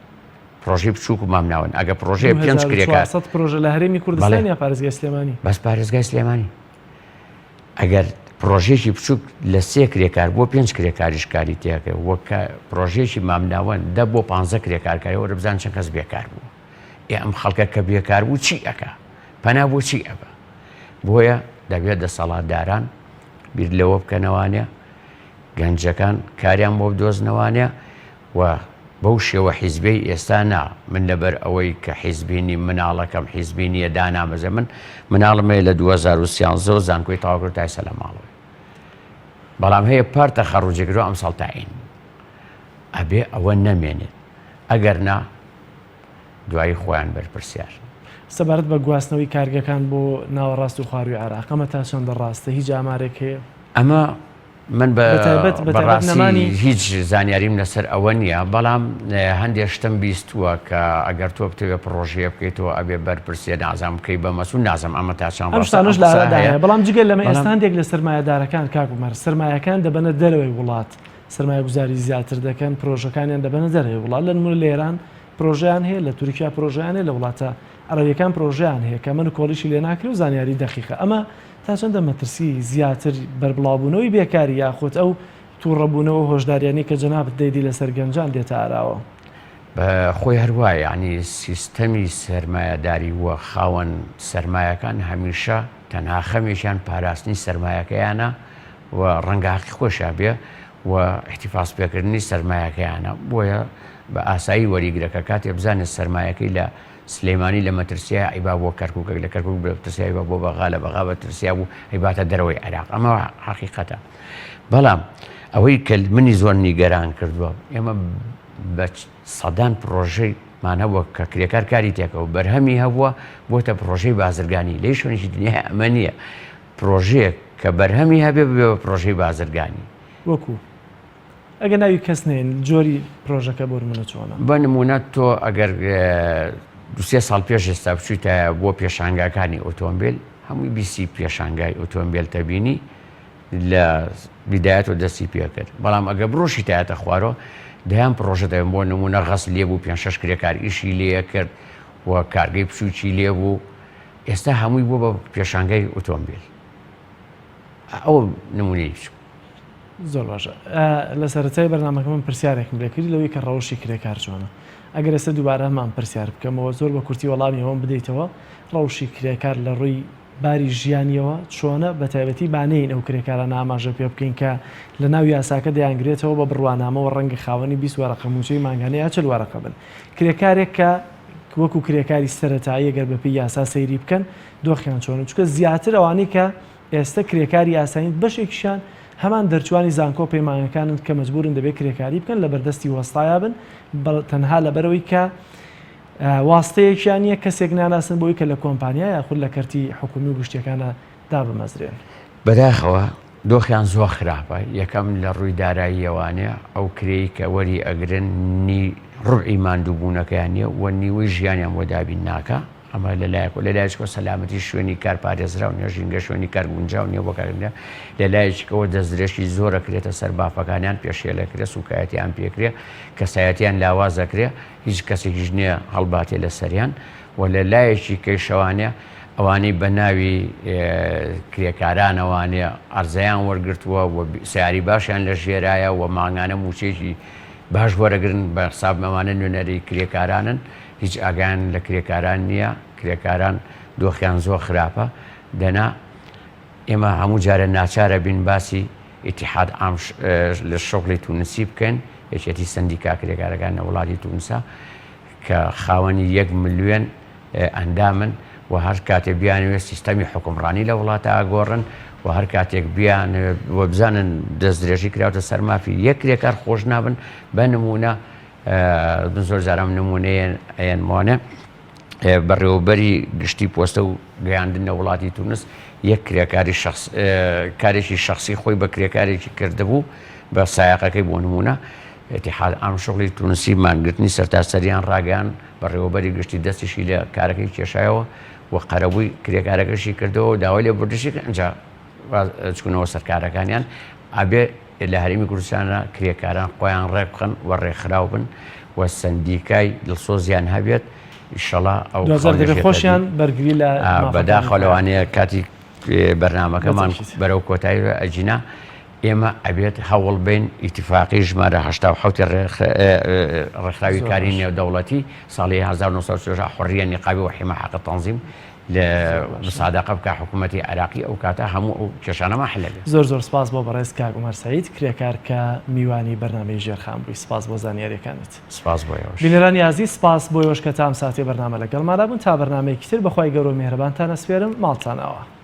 پرۆژەی بچووک و مامناوەند ئەگە پرۆژەیە پێنج کرێکار 2400 پرۆژە لە هەرێمی بەڵێ کوردستان یا پارێزگای سلێمانی؟ بەس پارێزگای سلێمانی ئەگەر پڕۆژەیەکی بچووک لە سێ کرێکار بۆ پێنج کرێکاریش کاری تێکە وەک پڕۆژەیەکی مامناوەند دە بۆ پانزە کرێکار کاری وەرە بزان چەند کەس بێکار بوو ئێ ئەم خەڵکە کە بێکار بوو چی ئەکا پەنا بۆ چی ئەبا بۆیە دەبێت دەسەڵاتداران بیر لەوە بکەنەوانە گەنجەکان کاریان بۆ بدۆزنەوانە و بەو شێوە حیزبیەی ئێستا نا، من لەبەر ئەوەی کە حیزبی نیم مناڵەکەم حیزبی نیە دانامەزرێم، من مناڵم هەیە لە 2013 وە زانکۆی تەواو کردوە تا ئێستا لە ماڵەوەیە، بەڵام هەیە پار تەخەڕوجی کردوە ئەمساڵ تاین بوو، ئەبێ ئەوە نەمێنێت ئەگەر نا دوایی خۆیان بەرپرسیارن. سەبارەت بە گواستنەوەی کارگەکان بۆ ناوەڕاست و خوارووی عێراق ئەمە تا چەندە ڕاستە؟ هیچ ئامارێک هەیە؟ ئەمە من بە بەتایبەت بەتایبەت بەڕاستی نەمانی هیچ زانیاریم لەسەر ئەوە نییە بەڵام هەندێک شتم بیستووە کە ئەگەر تۆ بتەوێ پڕۆژەیە بکەیتەوە ئەبێ بەرپرسێ نازانم بکەی بە مەسوول نازم ئەمە تا چەند ئەم ڕاستە شتانەش ئەم لە قسە ئارادا هەیە هەیە بەڵام جگە لەمە ئێستا بەڵام هەندێک لە سەرمایەدارەکان کاک عومەر سەرمایەکان دەبەنە دەرەوەی وڵات سەرمایەگوزاری زیاتر دەکەن پرۆژەکانیان دەبەنە دەرەوەی وڵات لە نمونە لە ئێران پرۆژەیان هەیە لە تورکیا پرۆژەیان هەیە لە وڵاتە. عەرەبیەکان پرۆژەیان هەیە کە من کۆڵیشی لێ ناکرێ و زانیاری دەقیقە ئەمە تا چەندە مەترسی زیاتر بەربڵاوبوونەوەی بێکاری یاخود ئەو توڕەبوونەوە و هۆشداریانەی کە جەنابت دەیدی لەسەر گەنجان دێتە ئاراوە؟ خۆی هەر وایە یانی سیستەمی سەرمایەداری و خاوەن سەرمایەکان هەمیشە تەنها خەمێکیان پاراستنی سەرمایەکەیانە و ڕەنگە هەقی خۆشیان بێ و ئیحتیفاز پێکردنی سەرمایەکەیانە بۆیە بە ئاسایی وەریگرە کە کاتێ بزانێت سەرمایەکەی لە سلێمانی لە مەترسیایە ئەیبا بۆ کەرکوکێک لە کەرکوک بە ترسیای بە بۆ بەغا لە بەغا بە ترسیا بوو ئەیباتە دەرەوەی عێراق ئەمە حەقیقەتە بەڵام ئەوەی کە منی زۆر نیگەران کردووە ئێمە بە سەدان پرۆژەی مان هەبووە کە کرێکار کاری تێکەوە بەرهەمی هەبووە بۆتە پرۆژەی بازرگانی لەی شوێنێکی دنیای ئەمە نییە پرۆژەیەک کە بەرهەمی هەبێ ببێ بە پرۆژەی بازرگانی. وەکو؟ ئەگەر ناوی کەس نێن جۆری پرۆژەکە بۆ نمونە چۆنە؟ بە نمونە تۆ ئەگەر دوسێ ساڵ پێش ئێستا بچویتایە بۆ پێشانگاکانی ئۆتۆمبیل هەمووی بیسی پێشانگای ئۆتۆمبیل تەبینی لە بیدایەتەوە دەستی پێکرد بەڵام ئەگەر بڕۆشیتایەتە خوارەوە دەیان پرۆژە دەبن بۆ نمونە غەسل لێ بوو پێ شەش کرێکار ئیشی لێ کرد و کارگەی بچووکی لێ بوو ئێستا هەمووی بووە بە پێشانگای ئۆتۆمبیل ئەو نمونەی بچوو. زۆر باشە لە سەرەتای بەرنامەکە من پرسیارێکم لێکردی لەوەی کە ڕەوشی کرێکار چۆنە ئەگەر ئێستا دووبارە هەمان پرسیار بکەمەوە زۆر بە کورتی وەڵامی ئەوەم بدەیتەوە ڕەوشی کرێکار لە ڕووی باری ژیانیەوە چۆنە بە تایبەتی با نەیەین ئەو کرێکارانە ئاماژە پێ بکەین کە لە ناو یاساکە دەیانگرێتەوە بە بڕوانامەوە ڕەنگە خاوەنی 20 وەرەقە مووچەی مانگانە یا 40 وەرەقە بن کرێکارێک کە وەکو کرێکاری سەرەتایی گەر بەپێی یاسا سەیری بکەن دۆخیان چۆنە چونکە زیاتر ئەوانەی کە ئێستە کرێکاری ئاسایین بەشێکیشیان هەمان دەرچوانی زانکۆ پەیمانگەکانن کە مەجبورن دەبێت کرێکاری بکەن لە بەردەستی وەستایا بن تەنها لەبەرەوەی کە واستەیەکیان نییە کەسێک ناناسن بۆی کە لە کۆمپانیا یاخود لە کەرتی حکومی و گشتیەکانە دابمەزرێن. بەداخەوە دۆخیان زۆر خراپە، یەکەم لە ڕووی داراییەوانێ ئەو کرێی کە وەری ئەگرن نی ڕوبعی ماندووبوونەکەیان نییە و نیوەی ژیانیان بۆ دابین ناکا، ئەمە لە لایەک و لە لایەکەوە سەلامەتی شوێنی کار پارێزراو نییە، ژینگە شوێنی کار گونجاو نییە بۆ کارکردن، لە لایەکیکەوە دەستدرێژی زۆر ئەکرێتە سەر مافەکانیان، پێشێل ئەکرێ، سووکایەتیان پێکرێ، کەسایەتیان لاواز ئەکرێ، هیچ کەسێکیش نییە هەڵباتێ لەسەریان و لە لایەکی کەیشەوانێ ئەوانەی بە ناوی کرێکارانەوانێ عەرزەیان وەرگرتووە و سەیاری باشیان لە ژێرایە و مانگانە مووچەیەکی باش وەرەگرن بە حساب ئەوانە نوێنەری کرێکارانن هیچ ئاگایان لە کرێکاران نییە کرێکاران دۆخیان زۆر خراپە دەنا ئێمە هەموو جارە ناچارە بین باسی اتحاد عام لە شغلی تونسی بکەین یەکێتی سندیکا کرێکارەکان لە وڵاتی تونسە کە خاوەنی یەک ملیۆن ئەندامن و هەر کاتێ بیانەوێت سیستەمی حوکمڕانی لە وڵاتە ئاگۆڕن و هەر کاتێک بیانەوێت و بزانن دەستدرێژی کراوتە سەر مافی یەک کرێکار خۆش نابن بە نمونە من زۆر جارم نمونەیە ئەیەنمانە بەڕێوەبەری گشتی پۆستە و گەیاندن لە وڵاتی تونس یەک کرێکاری شخص کارێکی شخصی خۆی بە کرێکارێکی کردبوو بە سایەقەکەی بۆ نمونە اتحاد عام شغلی تونسی مانگرتنی سەرتاسەریان ڕاگەیان، بەڕێوەبەری گشتی دەستیشی لە کارەکەی کێشایەوە و قەرەبووی کرێکارەکەشی کردەوە و داوای لێبوردنشی کرد ئینجا چوونەوە سەر کارەکانیان. ئەبێ لە هەرێمی کوردستانە کرێکاران خۆیان ڕێکبخەن و ڕێکخراو بن و سەندیکای دڵسۆزیان هەبێت ئیشەڵا ئەو دواجار دەبێت خۆشیان بەرگری لە مافەکانی بەداخەوە لەوانەیە کاتی بەرنامەکەمان بەرەو کۆتایی ئەگینا ئێمە ئەبێت هەوڵ بەین ئیتیفاقی ژمارە 87 ڕێکخراوی کاری نێودەوڵەتی ساڵی 1940 حڕیە نیقابی و حیمە حەق تەنزیم لە مسادەقە بکە حکوومەتی عێراقی ئەو کاتە هەموو ئەو کێشانەمان حل ئەبێت. زۆر زۆر سپاس بۆ بەڕێز کاک عومەر سەعید کرێکار کە میوانی بەرنامەی ژێرخان بووی سپاس بۆ زانیاریەکانت. سپاس بۆ ئێوەش. بینەرانی ئازیز سپاس بۆ ئێوەش کە تا ئەم ساتەی بەرنامە لەگەڵمانا بوون تا بەرنامەیەکی تر بەخوای گەورەو میهرەبانتان ئەسپێرم ماڵتان ئاوا.